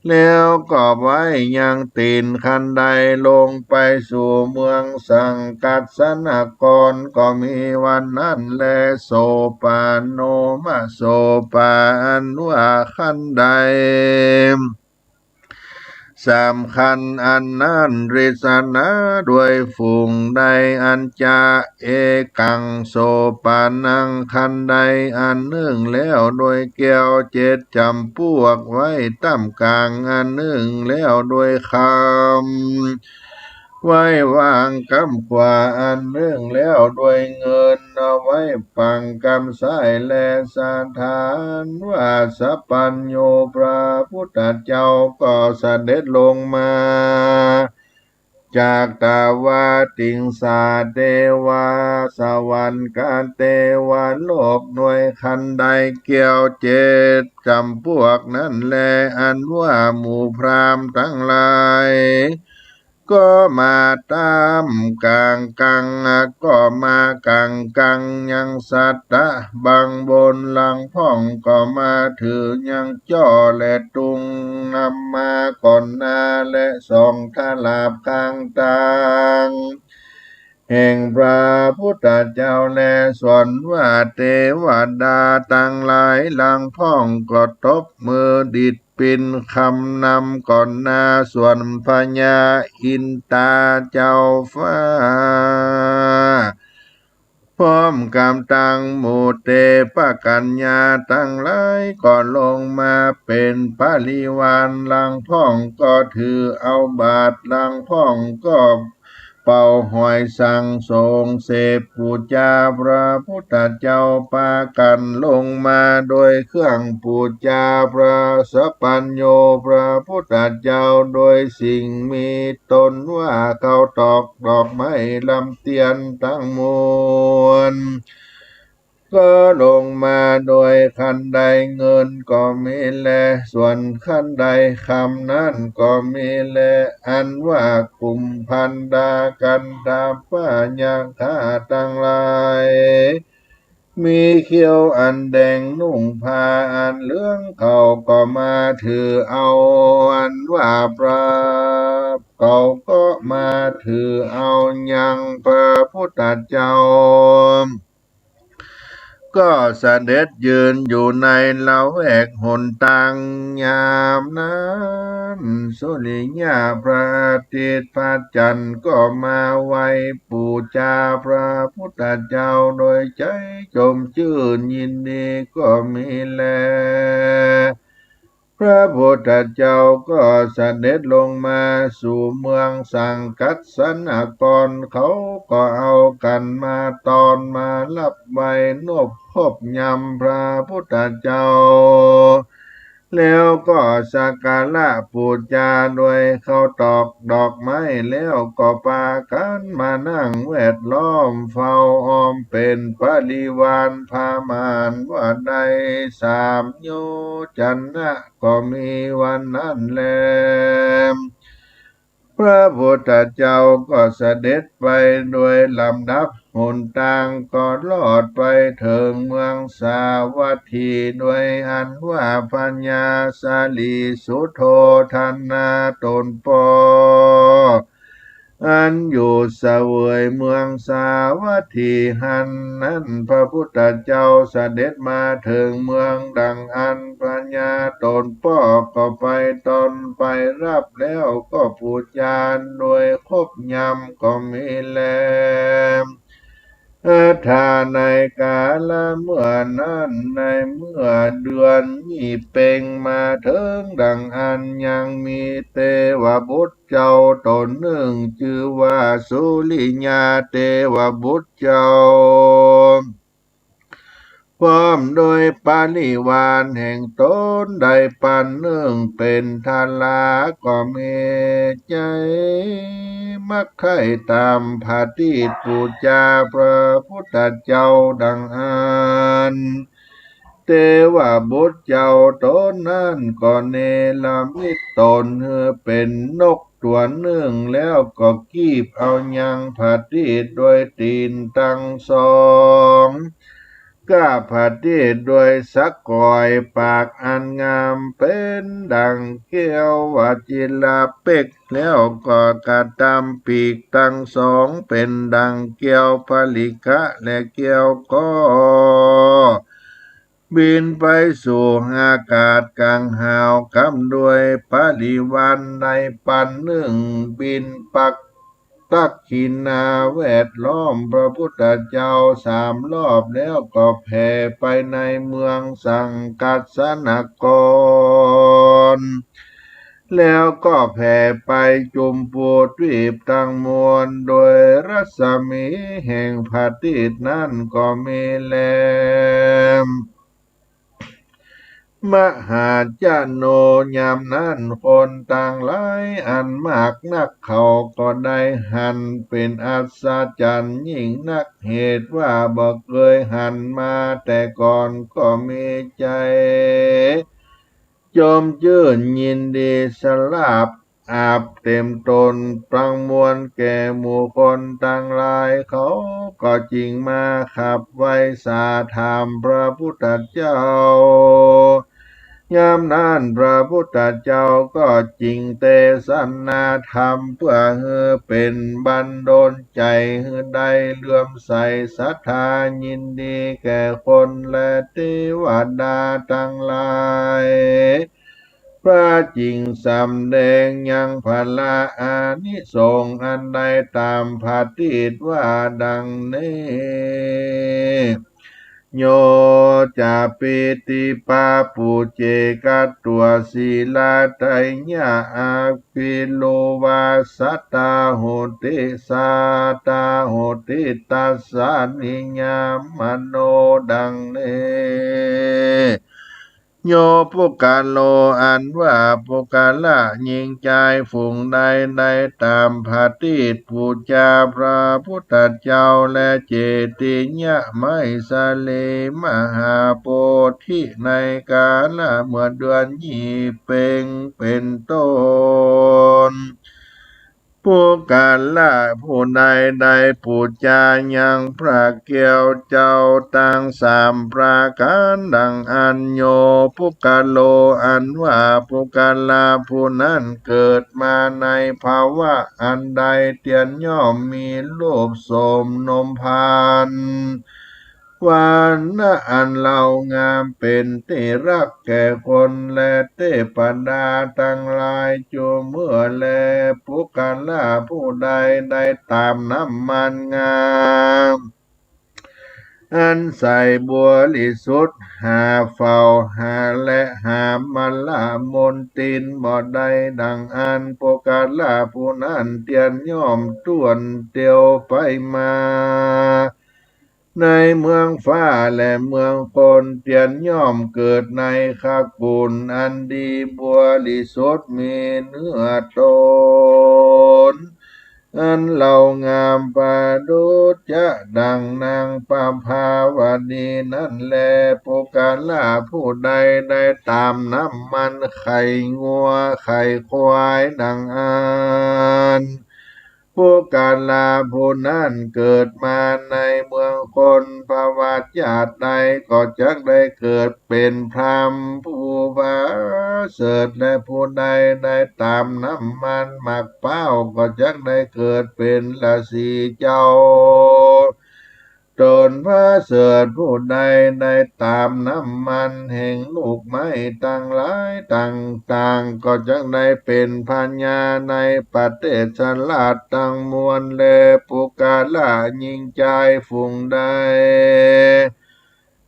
แล้วก็ไหว้ยังตี๋นคันไดลงไปสู่เมืองสังกัสสนคร ก็มีวันนั้นแล โสปะโนมะโสปะ อันว่าคันไดสามคันอันนั้น ริสนาด้วยฝูงไดอันจะเอกังโสปะนัง คันไดอันนึ่งแล้วด้วยแก้วเจ็ดจ๋ำปวก ไว้ต้ามก๋างอันนึ่งแล้วด้วยคำ ไว้วางก้ำขวาอันนึ่งแล้วด้วยเงิน เอาไว้ปังก้ำซ้าย และสถานว่าสัพพัญญูพระพุทธเจ้าก็เสด็จลงมา จัตตวาติงสาเตวา สวรรคเตวโลก ด้วยคันไดแก้วเจ็ดจ๋ำปวกนั้นแล อันว่าหมู่พราหมณ์ตังหลาย ก็มาต๋ามก๋างกัง ก็มากางกังยังสัตตะบังบน หลังพ่องก็มาถือยังจ้อและตุง นำมาก่อนหน้าและสองทลาบข้างตาง แห่งพระพุทธเจ้าแล ส่วนว่าเตวดาตังหลาย หลังพ่องก็ตบมือดีดปินคำนำก่อนหน้า ส่วนพญาอินตาเจ้าฟ้า พร้อมกับตังหมู่เตปกัญญาตังหลาย ก็ลงมาเป๋นปริวาร หลังพ่องก็ถือเอาบาตร หลังพ่องก็ เป่าหอยสังสงเสพปู๋จาพระพุทธเจ้า ปากั๋นลงมาโดยเครื่องปู๋จาพระสัพพัญญูพระพุทธเจ้า โดยสิ่งมีต้นว่าข้าวตอกดอกไม้ลำเตียนตังมวล ก็ลงมาโดยคันไดเงินก็มีแล ส่วนคันไดคำนั้นก็มีแล อันว่ากุมภัณฑากันทะปะยัคฆาตังหลาย มีเขี้ยวอันแดงนุ่งผ้าอันเหลือง เขาก็มาถือเอา อันว่าพระ เขาก็มาถือเอายังพระพุทธเจ้า ก็เสด็จยืนอยู่ในละแวกหนตางยามนั้น สุริยะพระอาทิตย์พระจันทร์ก็มาไหว้ปู๋จาพระพุทธเจ้า โดยใจ๋จมจื้นยินดีก็มีแล พระพุทธเจ้าก็เสด็จลงมาสู่เมืองสังกัสสนคร เขาก็เอากั๋นมาต้อนมาฮับไหว้นบคบยำพระพุทธเจ้า แล้วก็สักการะปู๋จาโดยข้าวตอกดอกไม้ แล้วก็ปากั๋นมานั่งแวดล้อมเฝ้าอ้อมเป๋นปริวาร ประมาณว่าได้สามโยชนะ ก็มีวันนั้นแล พระพุทธเจ้าก็เสด็จไปโดยลำดับหนตาง ก็รอดไปเถิงเมืองสาวัตถี โดยอันว่าพญาสลีสุโธทนะต๋นป้อ อันอยู่เสวยเมืองสาวัตถีหั้นนั้น พระพุทธเจ้าเสด็จมาเถิงเมืองดังอั้น พญาต๋นป้อก็ไปต้อนไปฮับ แล้วก็ปู๋จาโดยคบยำก็มีแล อัฏฐา ในกาละเมื่อนั้น ในเมื่อเดือนยี่เป็งมาเถิงดังอั้น ยังมีเตวบุตรเจ้าต๋นหนึ่ง จื้อว่าสุริยาเตวบุตรเจ้า พร้อมโดยปริวารแห่งต๋นได้ปันนึ่งเป๋นทารา ก็มีใจ๋มักใค่ต๋ามผะติปู๋จาพระพุทธเจ้าดังอั้น เตวบุตรเจ้าต๋นนั้นก็เนรมิตต๋นหื้อเป๋นนกตั๋วนึ่ง แล้วก็กีบเอายังผะติโดยตี๋นตังสอง ก้าผะติโดยสักก๋อย ปากอันงามเป๋นดังแก้ววจิรเป๊ก แล้วก็กระตำปีกตังสองเป๋นดังแก้วผลิกะและแก้วก็ บินไปสู่อากาศก๋างหาวกำด้วยปริวารในปันนึ่ง บินปักตักขิณาแวดล้อมพระพุทธเจ้าสามรอบ แล้วก็แผ่ไปในเมืองสังกัสสนคร แล้วก็แผ่ไปจุมพูทวีปตังมวล โดยรัศมีแห่งผะตินั้นก็มีแล มหาชโน ยามนั้นคนตังหลายอันมากนักเขาก็ได้หัน เป๋นอัศจรรย์ยิ่งนัก เหตุว่าบ่เกยหันมาแต่ก่อน ก็มีใจ๋ จมจื้นยินดีสลาบอาบเต็มต๋นตังมวลแก่หมู่คนตังหลาย เขาก็จึงมาขับไหว้สาถามพระพุทธเจ้า ยามนั้นพระพุทธเจ้าก็จึงเตสนาธรรม เปื้อหื้อเป๋นบันดาลใจ๋หื้อได้เลื่อมใสศรัทธายินดีแก่คนและเตวดาตังหลาย พระจึงสำแดงยังผละอานิสงส์อันได้ตามพระติตรว่าดังนี้ โย จะ ปิติปาปุจเจ กัตตวา สีลาไทยะ อภิลูวาสตาโหติ สาตาโหติ ตัสสานิยามโน ดังนี้ โย ปุคคโล อันว่าปุคคละหญิงจายฝูงใดได้ตามพระติตรปู๋จาพระพุทธเจ้าและเจติยะไมสลีมหาโพธิในกาละเมื่อเดือนยี่เป็งเป๋นต้น ปุคคละผู้ใดได้ปู๋จายังพระแก้วเจ้าตังสามประก๋านดังอั้น โย ปุคคโล อันว่าปุคคละผู้นั้นเกิดมาในภาวะอันใด เตียนย่อมมีรูปโสมนมพาน วรรณะอันเล้างามเป๋นตี้ฮักแก่คนและเตวดาตังหลาย จูเมื่อแล ปุคคละผู้ใดได้ตามน้ำมันงาม อันใสบริสุทธิ์ หาเฝ้าหาและหามาละมนทินบ่ได้ดังอั้น ปุคคละผู้นั้นเตียนย่อมถ้วนเตียวไปมา ในเมืองฟ้าและเมืองคน เตียนย่อมเกิดในขกุลอันดีบริสุทธิ์มีเนื้อตน อันเล้างามประดุจจะดังนางประภาวดีนั้นแล ปุคคละผู้ใดได้ตามน้ำมันไข่งัวไข่ควายดังอั้น ปุคคละผู้นั้นเกิดมาในเมืองคน ภวชาติใดก็จักได้เกิดเป๋นพราหมณ์ผู้ประเสริฐ และผู้ใดได้ตามน้ำมันหมากพร้าวก็จักได้เกิดเป๋นฤๅษีเจ้า ต๋นประเสริฐผู้ใดได้ตามน้ำมันแห่งลูกไม้ตังหลายต่างๆ ก็จักได้เป๋นพญาในประเทศราชตังมวลแล ปุคคละหญิงจายฝูงใด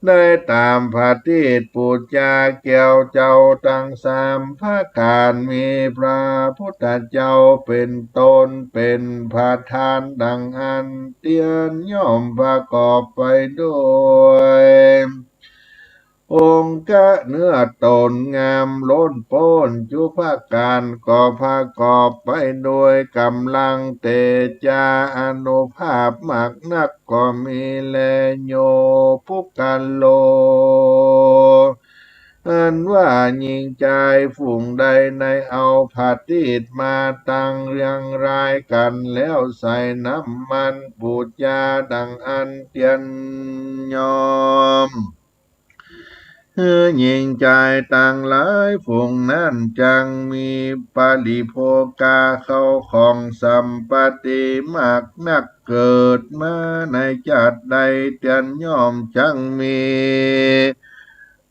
ได้ตามพระติตรปู๋จาแก้วเจ้าตังสามประก๋าน มีพระพุทธเจ้าเป๋นต้นเป๋นประธานดังอั้น เตียนย่อมประกอบไปโดย องค์เนื้อตนงามล้นป๊น จุประก๋านก็ประกอบไปโดยก๋ำลังเตจาอานุภาพมากนักก็มีแล โย ปุคคโล อันว่าหญิงจายฝูงใดได้เอาพระติตรมาตั้งเรียงรายกั๋นแล้วใส่น้ำมันปู๋จาดังอั้น เตียนย่อม หื้อหญิงจายตังหลายฝูงนั้นจักมีปริโภคาเข้าของสัมปัตติมากนัก เกิดมาในชาติใดเตียนย่อมจักมี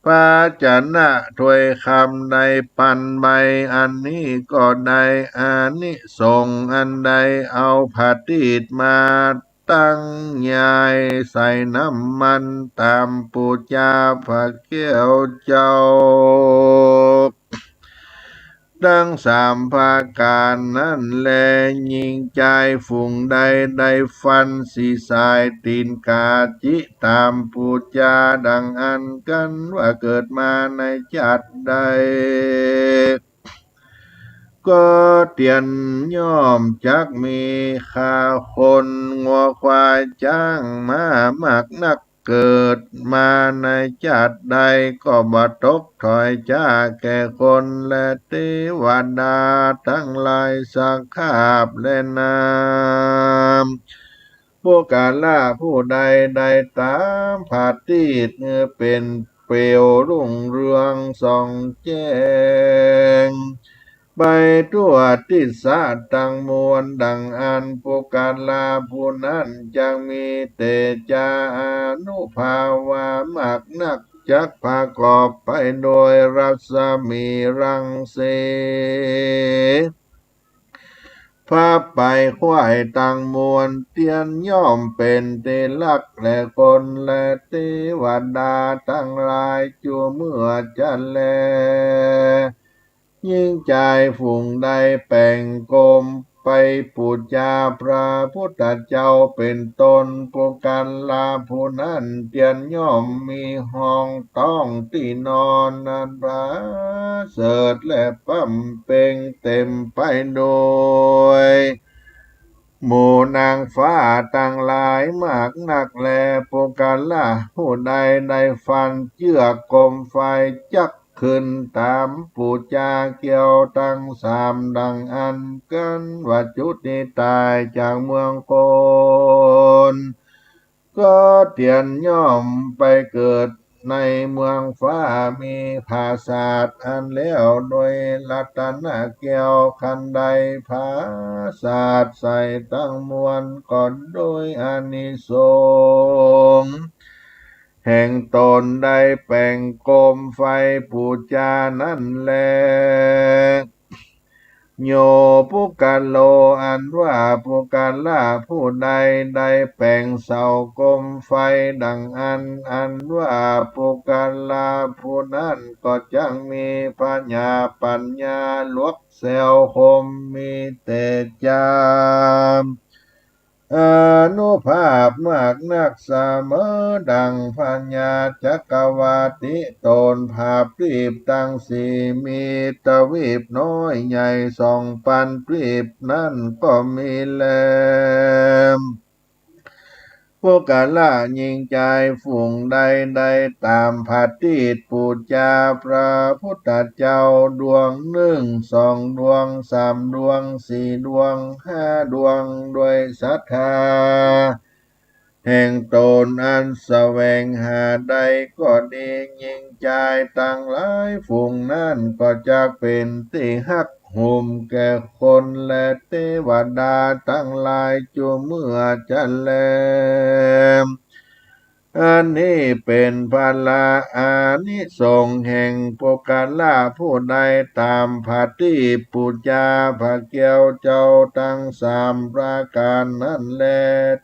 ภาชนะถ้วยคำได้ปันใบ อันนี้ก็ได้อานิสงส์อันได้เอาพระติตรมา ตั้งใหญ่ใส่น้ำมันตามปู๋จาพระแก้วเจ้า ตังสามประก๋านนั้นแล ญิงจายฝูงใดได้ฟันสีสายตีนกาจิตามปู๋จาดังอั้นกั๋นว่าเกิดมาในจ๊าติใด ก็เตียนย่อมจักมีข้าคน งัวควายจ๊างม้ามากนัก เกิดมาในจ๊าติใด ก็บ่ตกถ้อยจ๊าแก่คน และเตวดาตังหลายสักคาบแลนาม ปุคคละผู้ใดได้ต๋ามผะตีต หื้อเป๋นเปลวรุ่งเรืองส่องแจ้ง ไปทั่วทิศตังมวลดังอั้น ปุคคละผู้นั้นจักมีเตจาอานุภาวามากนัก จักประกอบไปโดยรัศมีรังสี พระไปขว้ายตังมวล เตียนย่อมเป๋นตี้ฮักแลคน และเตวดาตังหลาย จุเมื่อจะแล ญิงจายฝูงใดแป๋งโกมไปปู๋จาพระพุทธเจ้าเป๋นต้น ปุคคละผู้นั้นเตียนย่อมมีห้องต๊องตี้นอนอันผาเสริฐ และป๊ำเป๋งเต๋มไปโดย หมู่นางฟ้าตังหลายมากนักแล ปุคคละผู้ใดได้ฟันเจื้อโกมไฟจักขึ้นต๋ามปู๋จาเกี้ยวตังสามดังอั้นกั๋นว่าจุติต๋ายจากเมืองคน ก็เตียนย่อมไปเกิดในเมืองฟ้า มีผาสาทอันแล้วโดยรัตนแก้ว คันใดผาสาทใสตังมวล ก็โดยอานิสงส์แห่งต๋นได้แป๋งโกมไฟปู๋จานั้นแล โย ปุคคโล อันว่าปุคคละผู้ใดได้แป๋งเสาโกมไฟดังอั้น อันว่าปุคคละผู้นั้นก็จักมีผญาปัญญาลวกแซวคม มีเตจา อานุภาพมากนัก เสมอดั่งผญาจักรวรรดิ ต๋นผาบทวีปตังสี่ มีทวีปน้อยใหญ่สองปันทวีปนั้นก็มีแล ปุคคละญิงจายฝูงใดได้ต๋ามผะตีตปู๋จาพระพุทธเจ้าดวงหนึ่ง สองดวง สามดวง สี่ดวง ห้าดวง โดยศรัทธาแห่งต๋นอันแสวงหาได้ก็ดี ญิงจายตังหลายฝูงนั้นก็จักเป๋นตี้ฮัก โหมแก่คนและเตวดาตังหลายจุเมื่อจะแล อันนี้เป๋นผละอานิสงส์แห่งปุคคละผู้ใดต๋ามผะตีปปู๋จาพระแก้วเจ้าตังสามประก๋านนั้นแล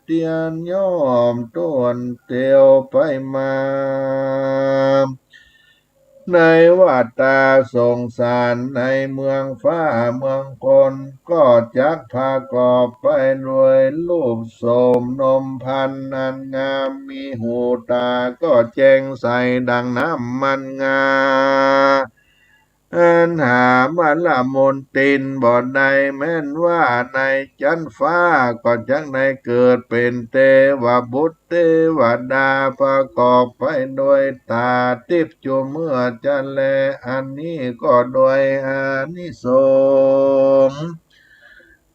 เตียนย่อมถ้วนเตียวไปมา ในวัฏฏะสงสารในเมืองฟ้าเมืองคน ก็จักประกอบไปโดยรูปโสมนมพรรณอันงาม มีหูต๋าก็แจ้งใสดั่งน้ำมันงา อันหามาละมนตินบ่ได้ แม้นว่าในจั๊นฟ้าก็จักได้เกิดเป๋นเตวบุตร เตวดาประกอบไปโดยต๋าทิพย์จุเมื่อจะแล อันนี้ก็โดยอานิสงส์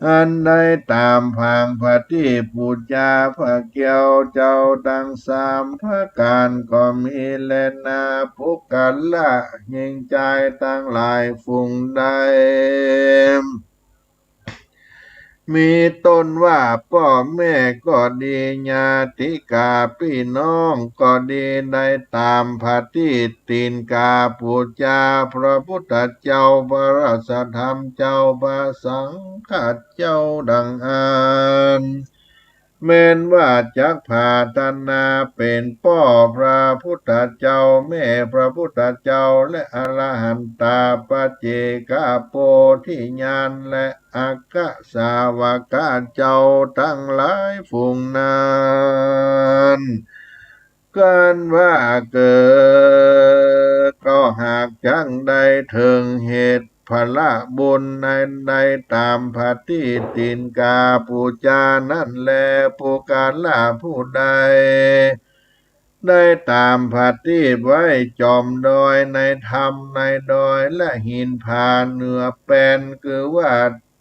อันได้ต๋ามผางผะตีปปู๋จาพระแก้วเจ้าตังสามประก๋านก็มีแลนา ปุคคละญิงจายตังหลายฝูงใด มีต้นว่าป้อแม่ก็ดี ญาติกาปี้น้องก็ดี ได้ต๋ามผะตีปตีนกาปู๋จาพระพุทธเจ้า พระสัตธรรมเจ้า พระสังฆเจ้าดั่งอั้น เ แม้นว่าจักผาถนาเป๋นป้อพระพุทธเจ้า แม่พระพุทธเจ้า และอรหันตาปัจเจกโพธิญาณ และอัคคสาวกเจ้าตังหลายฝูงนั้น กันว่าเกิด ก็หากจักได้เถิงเหตุผลบุญอันได้ต๋ามผะตี้ตินกาปู๋จานั้นแล ปุคคละผู้ใด ได้ต๋ามผะตี้ไว้จ๋อมดอย ในถ้ำในดอย และหินผาเหนือแป้น คือว่า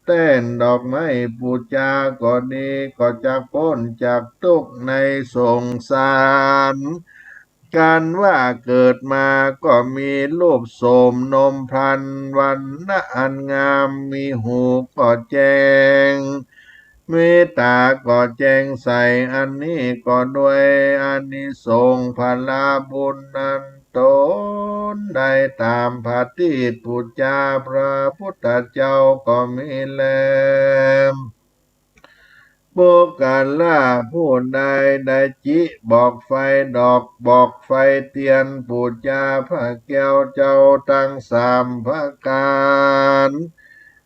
แต้นดอกไม้ปู๋จาก็ดี ก็จักป๊นจากตุ๊กข์ในสงสาร กันว่าเกิดมาก็มีรูปโสมนมพรรณ วรรณะอันงาม มีหูก็แจ้ง มีต๋าก็แจ้งใส อันนี้ก็ด้วยอานิสงส์ผลบุญนั้น ต๋นได้ต๋ามผะตี้ปู๋จาพระพุทธเจ้าก็มีแล ปุคคละผู้ใดได้จิบอกไฟดอก บอกไฟเตียนปู๋จาพระแก้วเจ้าตังสามประก๋าน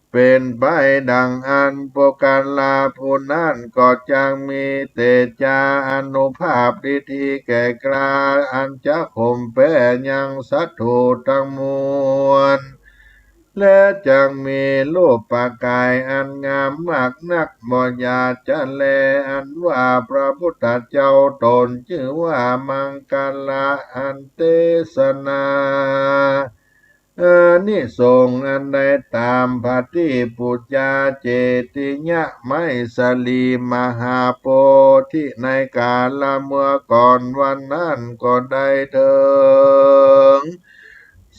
เป๋นไปดังอั้น ปุคคละผู้นั้นก็จักมีเตจาอานุภาพฤทธิแก่กล้า อันจะข่มแป้ยังศัตรูตังมวล และจักมีรูปกายอันงามมากนัก บ่อยากจะแล อันว่าพระพุทธเจ้าต๋นจื้อว่ามังคละ อันเตสนา อานิสงส์อันได้ต๋ามผะตี้ปู๋จาเจติยะไมสลีมหาโพธิในกาละเมื่อก่อนวันนั้นก็ได้เถิง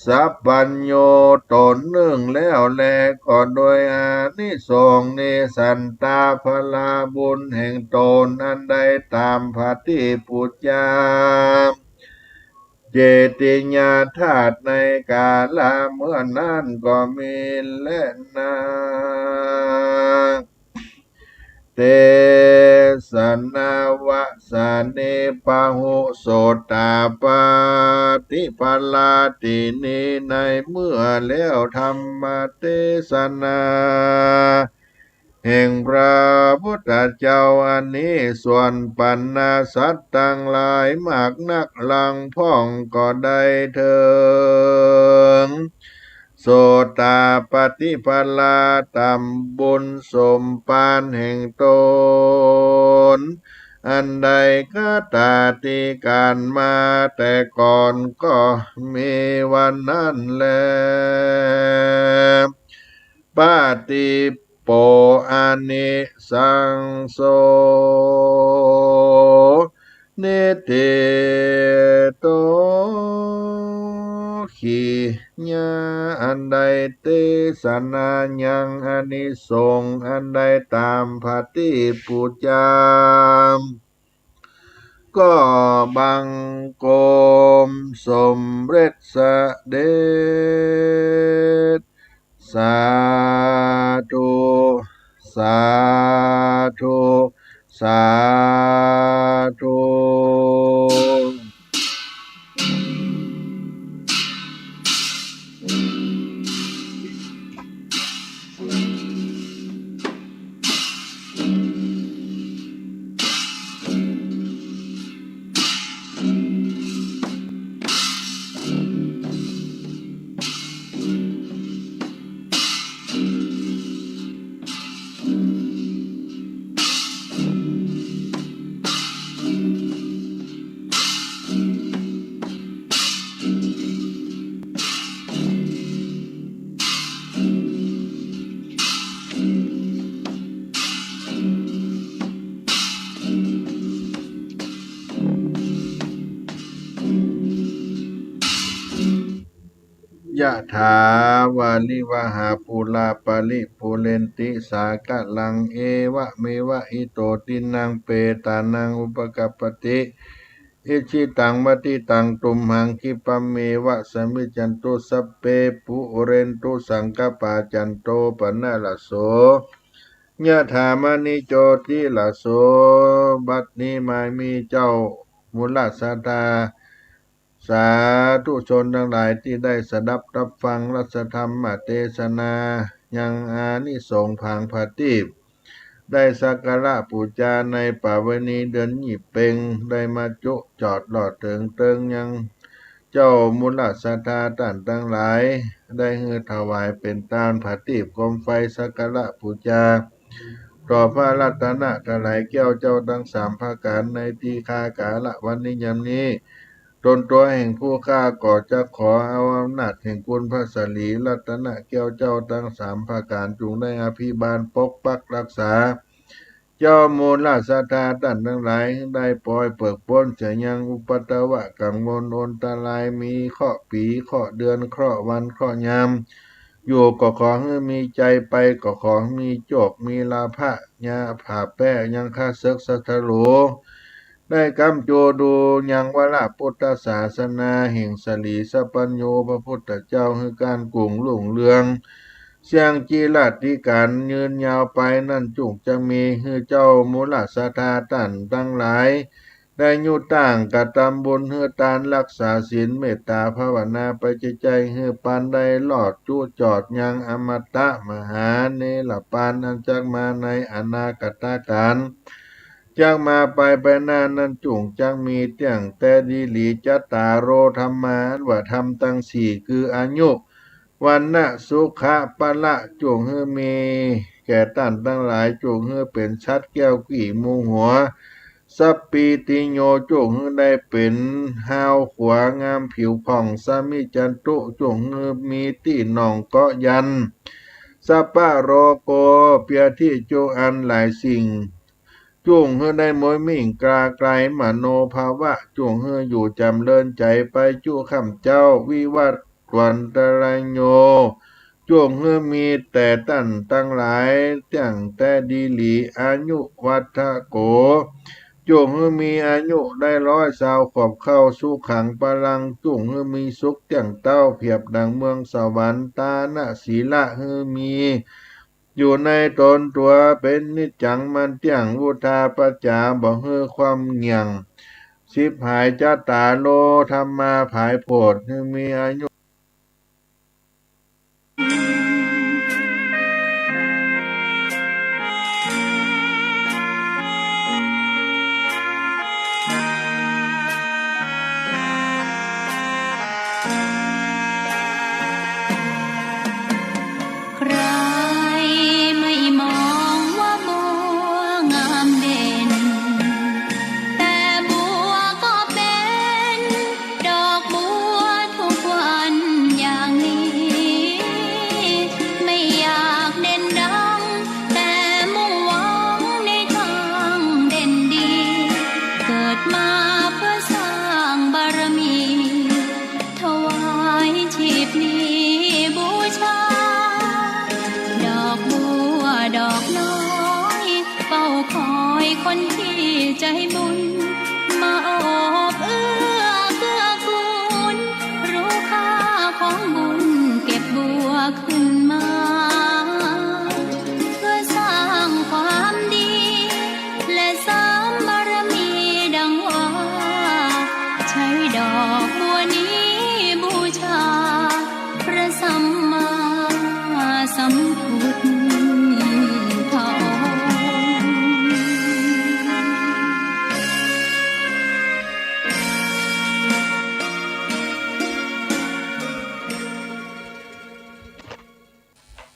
สัพพัญญูต๋นนึ่งแล้วแล ก็โดยอานิสงส์นี้ สันตาผลบุญแห่งต๋นอันได้ต๋ามผะตี้ปู๋จา เจติยาธาตุในกาละเมื่อนั้นก็มีแลนา เตสนาวสเน ปะหุ โสตาปัตติผลา ตี้นี้ในเมื่อแล้วธรรมเตสนา แห่งพระพุทธเจ้าอันนี้ ส่วนบรรดาสัตว์ตังหลายมากนักหลังพ่องก็ได้เถิง โสตาปัตติผลา ต๋ามบุญสมภารแห่งต๋น อันได้คตาตี้ก๋านมาแต่ก่อนก็มีวันนั้นแล ปะติปโป อานิสังโส นิทธิโต ขีญา อันได้เตสนายังอานิสงส์อันได้ต๋ามผะตี้ปู๋จา ก็บังคมสมเร็จเสด็จ สาธุ สาธุ สาธุ ยะถา วาริวหา ปูรา ปะริปูเรนติ สาคะลัง เอวะเมวะ อิโต ทินนัง เปตานัง อุปะกัปปะติ อิจฉิตัง ปัตถิตัง ตุมหัง คิปะเมวะ สมมิจฉันตุ สัพเพ ปูเรนตุ สังกะปา จันโต ปะนะระโส ยะถามะณิโจติระโส บัดนี้มายมีเจ้ามูลศรัทธา สาธุชนตังหลายตี้ได้สดับฮับฟังรัสธรรมเตสนา ยังอานิสงส์ผางผาตี้ ได้สักการะปู๋จาในปาวณีเดือนยี่เป็ง ได้มาจุจอดหล่อเถิงเติงยังเจ้ามูลศรัทธาต้านตังหลาย ได้หื้อถวายเป๋นตานผาตี้โคมไฟสักการะปู๋จา ต่อพระรัตนตรัยแก้วเจ้าตังสามประก๋านในตี้ข้ากาละวันนี้ยามนี้ ตนตั๋วแห่งผู้ข้าก็จะขอเอาอำนาจแห่งคุณพระสรีรัตนแก้วเจ้าตังสามประก๋าน จุ่งได้อภิบาลปกปักฮักษา เจ้ามูลศรัทธาต้านตังหลาย หื้อได้ปอยเปิกป๊นเสียยังอุปัตตวะกังวลอันตราย มีเคราะห์ปี๋เคราะห์เดือนเคราะห์วันเคราะห์ยาม อยู่ก็ขอหื้อมีชัย ไปก็ขอหื้อมีโชค มีลาภะ ยาผาแป้ยังข้าเสิกศัตรู ได้ก๋ำโจรดูยังวรพุทธศาสนาแห่งสรีสัพพัญญูพระพุทธเจ้า หื้อก้านกุ่งรุ่งเรือง เสี้ยงจิรัติก๋านยืนยาวไปนั้น จุ่งจะมีหื้อเจ้ามูลศรัทธาต้านตังหลาย ได้ยุตั้งกระตำบุญ หื้อตานฮักษาศีล เมตตาภาวนาไปใจ้ๆ หื้อปานได้รอดจุจอดยังอมตะมหาเนรปาน อันจักมาในอนาคตก๋าล จักมาไปไปหน้านั้น จุ่งจักมีเตี้ยงแต่ดีหลี จัตตาโร ธัมมา อันว่าธรรมตังสี่ คืออายุ วรรณะ สุขะ พละ จุ่งหื้อมีแก่ต้านตังหลาย จุ่งหื้อเป๋นสัตว์แก้วกี่มูหัว สัพพีติโย จุ่งหื้อได้เป๋นฮาวขวางามผิวผ่อง สมิจฉันตุ จุ่งหื้อมีตี้หน่องเกาะยัน สัพพะโรโก เปียตี้จุอันหลายสิ่ง จุ่งหื้อได้มวยมิ่งกลาไกล มโนภาวะ จุ่งหื้ออยู่จ๋ำเริญใจ๋ไปจุ่วค่ำเจ๊า วิวัตวันตรายโย จุ่งหื้อมีแต่ต้านตังหลายเตี้ยงแต่ดีหลี อายุวัฒโก จุ่งหื้อมีอายุได้ร้อยซาวขวบเข้า สุขัง พลัง จุ่งหื้อมีสุขเตี้ยงเต้า เปียบดั่งเมืองสวรรค์ ตานะ ศีละ หื้อมี อยู่ในตนตั๋วเป๋นนิจจังมั่นเตี้ยง วุธาปัจจา บ่หื้อความเหงี่ยง สิบหาย จัตตาโร ธัมมา ผายโผด หื้อมีอายุ